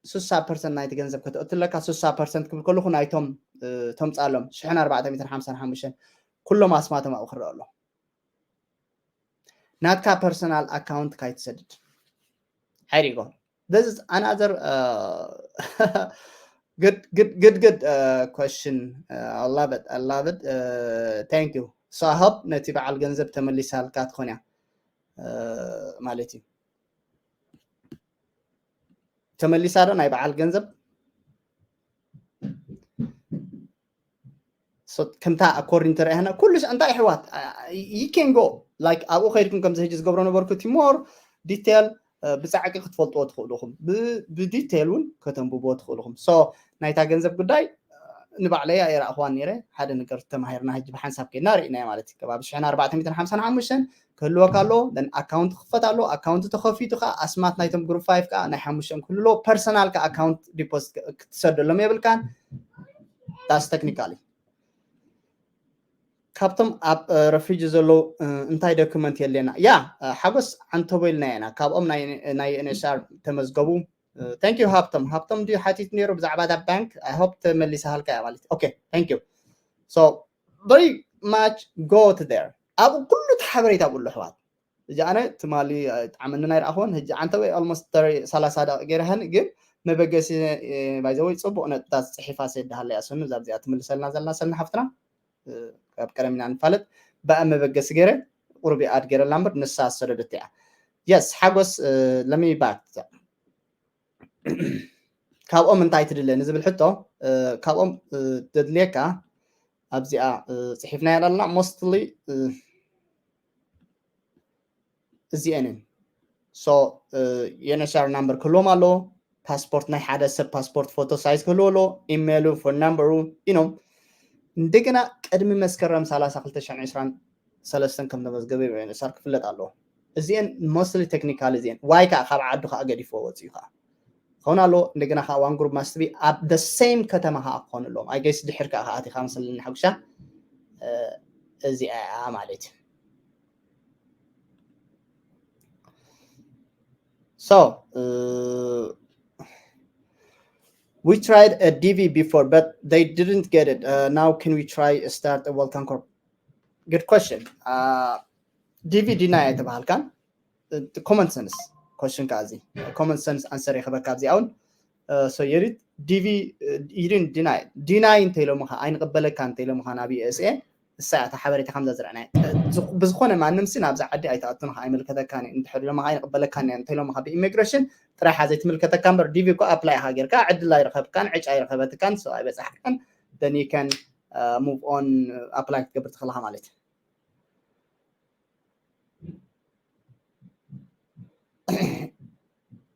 ስሳ ፐርሰንት ናይቲ ገንዘብ ከተእቱ ኣለካ። ስሳ ፐርሰንት ክብል ከለኹ ናይቶም ተምፃሎም ሽሕን ኣርባዕተ ሚእትን ሓምሳን ሓሙሽተን ኩሎም ኣስማቶም ኣብኡ ክረአ ኣሎ። ናትካ ፐርሰናል ኣካውንት ካይትሰድድ። Here you go. This is another uh, good, good, good, good uh, question. Uh, I love it. I love it. Uh, thank you. So I hope ነቲ በዓል ገንዘብ ተመሊሳልካ ትኾን እያ ማለት እዩ። ተመሊሳ ዶ ናይ በዓል ገንዘብ? ከምታ ኣኮርዲንግ ተረኣይና ኩሉ እንታይ ኣሕዋት you can go like ኣብኡ ከይድኩም ከምዚ ሕጂ ዝገብሮ ነበርኩ እቲ ሞር ዲቴል ብፃዕቂ ክትፈልጥዎ ትኽእሉ ኢኹም። ብዲቴል እውን ከተንብብዎ ትኽእሉ ኢኹም። So ናይታ ገንዘብ ጉዳይ ንባዕለይ ኣይረኣኽዋን ነይረ። ሓደ ነገር ተማሂርና ሕጂ ብሓንሳብ ከይድና ርኢናዮ ማለት እዩ። ከባቢ ሽሕን ኣርባዕተ ሚእትን ሓምሳን ሓሙሽተን ክህልወካ ኣሎ። ኣካውንት ክኽፈት ኣሎ። ኣካውንት ተኸፊቱ ከዓ ኣስማት ናይቶም ግሩፕ ፋይቭ ከዓ ናይ ሓሙሽተን ክህሉ ኣለዎ። ፐርሰናል ከዓ ኣካውንት ዲፖዚት ክትሰደሎም የብልካን። That's technically። ካብቶም ኣብ ረፊጂ ዘለዉ እንታይ ዶክመንት የድልየና? ያ ሓጎስ ዓንተቦ ኢልና ኢና ካብኦም ናይ ኤንኤስኣር ተመዝገቡ። Thank you ሃብቶም። ሃብቶም ድዩ ሓቲት ነይሩ ብዛዕባ ዳ ባንክ? I hope ተመሊሳሃልካ እያ ማለት። Okay, thank you። So very much go to there። ኣብኡ ኩሉ እቲ ሓበሬታ ኣብኡ ኣሎ ኣሕዋት። ሕጂ ኣነ ትማሊ ጣዕመኒ ናይ ረኣኽዎን ሕጂ ዓንተ ወይ almost ሰላሳ ደቂቕ ገይረሃኒ ግን መበገሲ ባይዘወይ ፅቡቕ ነጥብታት ፅሒፋ ሰድሃለያ ሰኑ እዛ ብዚኣ ትምልሰልና ዘለና ሰኒ ሓፍትና ካብ ቀደም ኢና ንፋለጥ ብኣ መበገሲ ገይረ ቁርቢ ኣድ ገይረላ እምበር ንሳ ዝሰደደት እያ። Yes ሓጎስ ለሚ ባክ ካብኦም እንታይ ትድለ ንዝብል ሕቶ ካብኦም ዘድልየካ ኣብዚኣ ፅሒፍናያ ኣለና። Mostly እዚኤንን so የነሻር ናምበር ክህልዎም ኣለዎ። ፓስፖርት ናይ ሓደ ሰብ ፓስፖርት ፎቶ ሳይዝ ክህልዎ ኣለዎ። ኢሜይሉ ፎን ናምበሩ ኢኖም እንደገና ቅድሚ መስከረም ሰላሳ ክልተ ሽሕን ዕስራን ሰለስተን ከም ተመዝገበ ዩኤንኤስኣር ክፍለጥ ኣለዎ። እዚኤን mostly ቴክኒካል እዚኤን ዋይ ከዓ ካብ ዓዱ ከዓ ገዲፎ ወፂኡ ከዓ ክኸውን ኣለዎ። እንደገና ከዓ ዋን ግሩፕ ማስት ቢ ኣብ the same ከተማ ከዓ ክኾኑ ኣለዎም። I guess ድሕር ከዓ ከዓ ኣቲኻ መስለኒ ሓጉሻ እዚኣ እያ ማለት እዩ። So uh, we tried a D V before, but they didn't get it. Uh, now can we try start a Welcome Corp? Good question. Uh, D V deny ኣይተባሃልካን። Common sense question ከዓ እዚ common sense answer ይኽበካ ኣብዚ ኣውን። So you did D V, you didn't deny. Deny እንተኢሎምኻ ኣይንቕበለካ እንተኢሎምኻ ናብ USA እሳ እያ እታ ሓበሬታ ከምዛ ዝረኣናዮ። ብዝኾነ ማንም ሲ ናብዛ ዓዲ ኣይትኣቱን ኢኻ ኣይምልከተካን እዩ። እንድሕር ኢሎም ኣይንቕበለካን እያ እንተኢሎም ብኢሚግሬሽን ጥራሕ ዘይትምልከተካ እምበር ዲቪ እኮ ኣፕላይ ኢኻ ጌርካ ዕድል ኣይረኸብካን ዕጫ ኣይረኸበትካን so ኣይበፃሕካን then you can move on apply ክትገብር ትኽእልኻ ማለት እዩ።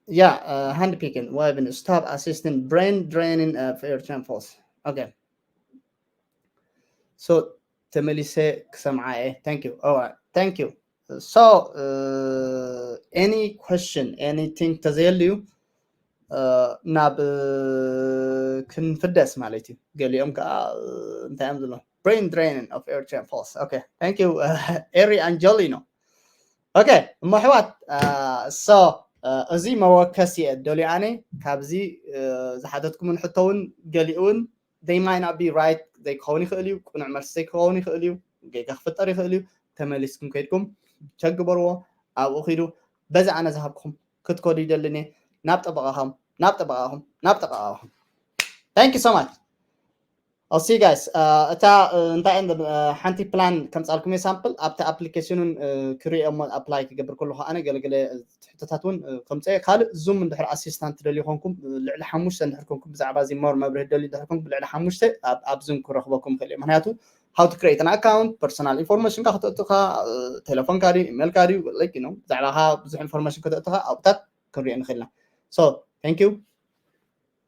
yeah, uh, hand picking, weapon, stop assisting, brain draining of air temples. Okay. So ተመሊሰ ክሰምዓ እየ። Thank you. All right. Thank you. So uh, any question, anything ተዘየልዩ uh, ናብ uh, ክንፍደስ ማለት እዩ። ገሊኦም ከዓ uh, እንታይ እዮም ዝብሎ? Brain draining of air temples. Okay. Thank you. Uh, Eri Angelino. Okay. እሞ ኣሕዋት uh, so uh, እዚ መወከሲ እየ ደልዩ ኣነ ካብዚ uh, ዝሓተትኩምን ሕቶ እውን ገሊኡ እውን they might not be right፣ ዘይክኸውን ይኽእል እዩ፣ ቅኑዕ መልሲ ዘይክኸውን ይኽእል እዩ፣ ጌጋ ክፍጠር ይኽእል እዩ። ተመሊስኩም ከይድኩም ቸክ ግበርዎ። ኣብኡ ኪዱ በዚ ኣነ ዝሃብኩም ክትከዱ ይደልን እየ። ናብ ጠበቓኹም ናብ ጠበቓኹም ናብ ጠበቓኹም። Thank you so much. I'll see you guys. Uh, እታ uh, እንታይ እንደ uh, ሓንቲ ፕላን ከምፃልኩም እየ ሳምፕል ኣብቲ ኣፕሊኬሽኑን uh, ክሪኦ እሞ ኣፕላይ ክገብር ከለኹ ኣነ ገለገለ ሕቶታት እውን ከምፀ ካልእ ዙም እንድሕር ኣሲስታንት ደልዩ ኮንኩም ልዕሊ ሓሙሽተ እንድሕር ኮንኩም ብዛዕባ እዚ ሞር መብርሂ ደልዩ እንድሕር ኮንኩም ልዕሊ ሓሙሽተ ኣብ ዙም ክረኽበኩም ይኽእል እዩ። ምክንያቱ how to create an account፣ personal information ካ ከተእትኻ፣ ቴሌፎንካ ድዩ ኢሜልካ ድዩ like you know ብዛዕባኻ ብዙሕ ኢንፎርሜሽን ከተእትኻ ኣብታት ክንሪኦ ንኽእልና። So thank you።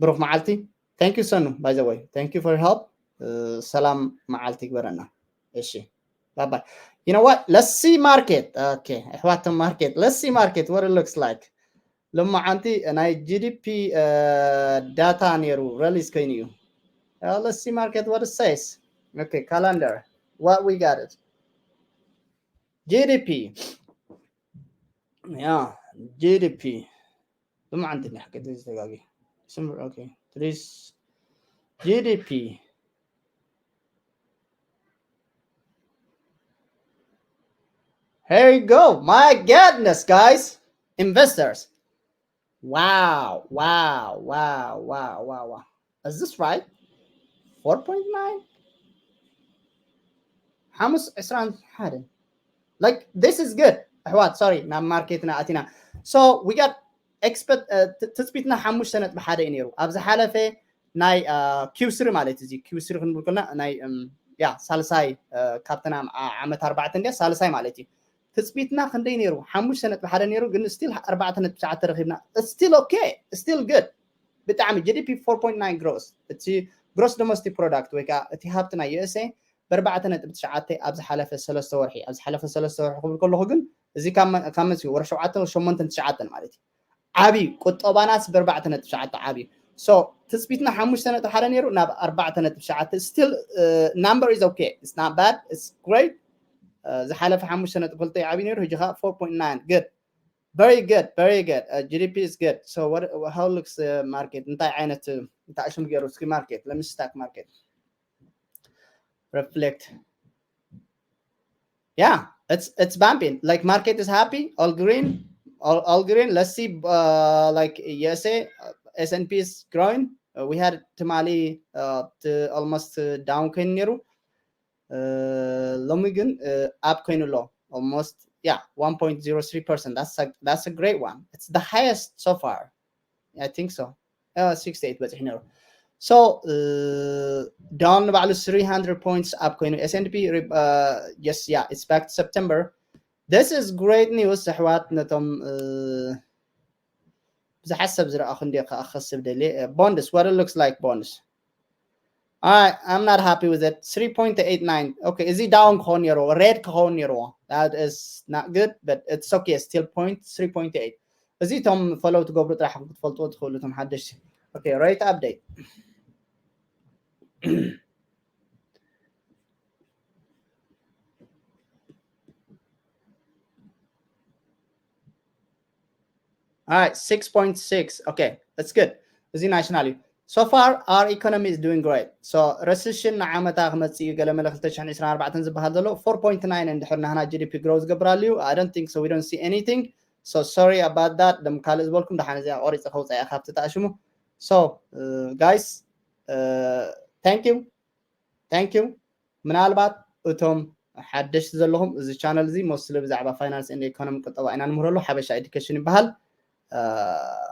ብሩኽ መዓልቲ። Thank you ሰኑ። By the way, thank you for your help። ሰላም መዓልቲ ይግበረና። እሺ፣ bye bye. You know what? Let's see market. Okay, ኣሕዋት ማርኬት፣ let's see market what it looks like። ሎማዓንቲ ናይ ጂ ዲ ፒ ዳታ ነይሩ ሪሊዝ ኮይኑ እዩ። Let's see market what it says. Okay, calendar, what we got it. G D P. Yeah, G D P. ሎማዓንቲ ናይ ሓቂ ተጋጊ ስምር። Okay, please. G D P. Here you go. My goodness, guys. Investors. Wow, wow, wow, wow, wow, wow. Is this right? Four point nine? ሓሙስ ዕስራን ሓደን. Like, this is good. ኣሕዋት፣ ሶሪ፣ ናብ ማርኬትና ኣቲና። So we got expect ትፅቢትና ሓሙሽተ ነጥቢ ሓደ እዩ ነይሩ። ኣብ ዝሓለፈ ናይ ኪው ስሪ ማለት እዚ ኪው ስሪ ክንብል ከለና ናይ ያ ሳልሳይ ካብተና ዓመት ኣርባዕተ እንዲያ ሳልሳይ ማለት እዩ። ትፅቢትና ክንደይ ነይሩ? ሓሙሽተ ነጥቢ ሓደ ነይሩ፣ ግን ስቲል ኣርባዕተ ነጥቢ ትሽዓተ ረኺብና። ስቲል ኦኬ፣ ስቲል ግድ። ብጣዕሚ ጂ ዲ ፒ ፎር ፖይንት ናይን ግሮስ፣ እቲ ግሮስ ዶሜስቲክ ፕሮዳክት ወይ ከዓ እቲ ሃብቲ ናይ ዩ ኤስ ኤ ብኣርባዕተ ነጥቢ ትሽዓተ ኣብ ዝሓለፈ ሰለስተ ወርሒ፣ ኣብ ዝሓለፈ ሰለስተ ወርሒ ክብል ከለኹ ግን እዚ ካብ መ- ካብ መን ወርሒ ሸውዓተ ሸሞንተን ትሽዓተን ማለት እዩ። ዓብዩ ቁጠባናስ ብኣርባዕተ ነጥቢ ትሽዓተ ዓብዩ። So ትፅቢትና ሓሙሽተ ነጥቢ ሓደ ነይሩ ናብ ኣርባዕተ ነጥቢ ትሽዓተ። Still number is okay, it's not bad, it's great. ዝሓለፈ ሓሙሽተ ነጥቢ ክልተ ዓብዩ ነይሩ፣ ሕጂ ከዓ ፎር ፖይንት ናይን። Good, very good, very good. G D P is good. So what, how looks the market? እንታይ ዓይነት እንታይ ሽም ገይሩ እስኪ ማርኬት? Let me stock market reflect. Yeah, it's it's bumping. Like market is happy, all green, all, all green. Let's see, uh, like U S A, uh, S and P is growing. Uh, we had ትማሊ uh, to almost uh, down ኮይኑ ነይሩ። Uh, ሎሚ ግን uh, up ኮይኑ ኣሎ almost, yeah, one point zero three percent. That's a that's a great one. It's the highest so far. I think so. Uh, sixty-eight በፂሑ ነይሩ። So uh, down ንባዕሉ three hundred points up ኮይኑ S and P uh, yes, yeah, it's back to September. This is great news ኣሕዋት። ነቶም uh, ብዙሓት ሰብ ዝረኣኹ እንዲ ከዓ ክኸስብ ደልየ። Bonds, what it looks like, bonds. I, I'm not happy with it. Three point eight nine. Okay, እዚ down ክኸውን ነይርዎ፣ red ክኸውን ነይርዎ። That is not good, but it's okay. Still point three point eight. እዚ እቶም ፎሎው ትገብሩ ጥራሕ ክትፈልጥዎ ትኽእሉ እቶም ሓደሽቲ። Okay, rate update. All right, six point six. Okay, that's good. እዚ ናሽናል እዩ። So far our economy is doing great. So recession ንዓመታ ክመፅእ እዩ ገለ መለ ክልተ ሽሕን ዕስራን ኣርባዕተን ዝበሃል ዘሎ four point nine እንድሕር ናህና G D P grow ዝገብራሉ እዩ። I don't think so, we don't see anything. So sorry about that. ደም ካልእ ዝበልኩም ደሓን እዚኣ ቆሪፀ ከውፅኣ እየ ካብቲ ተኣሽሙ። So uh, guys, uh, thank you. Thank you. ምናልባት እቶም ሓደሽቲ ዘለኹም እዚ ቻነል እዚ mostly ብዛዕባ finance and economy ቁጠባ ኢና ንምህረሉ። ሓበሻ ኤዱኬሽን ይበሃል። Uh,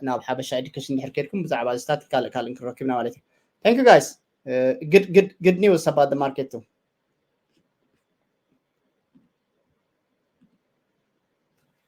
ናብ ሓበሻ ኤዱኬሽን ድሕር ከድኩም ብዛዕባ እዚ ካልእ ካልእ ክንረክብና ማለት እዩ። Thank you guys. Uh, good, good, good news about the market too.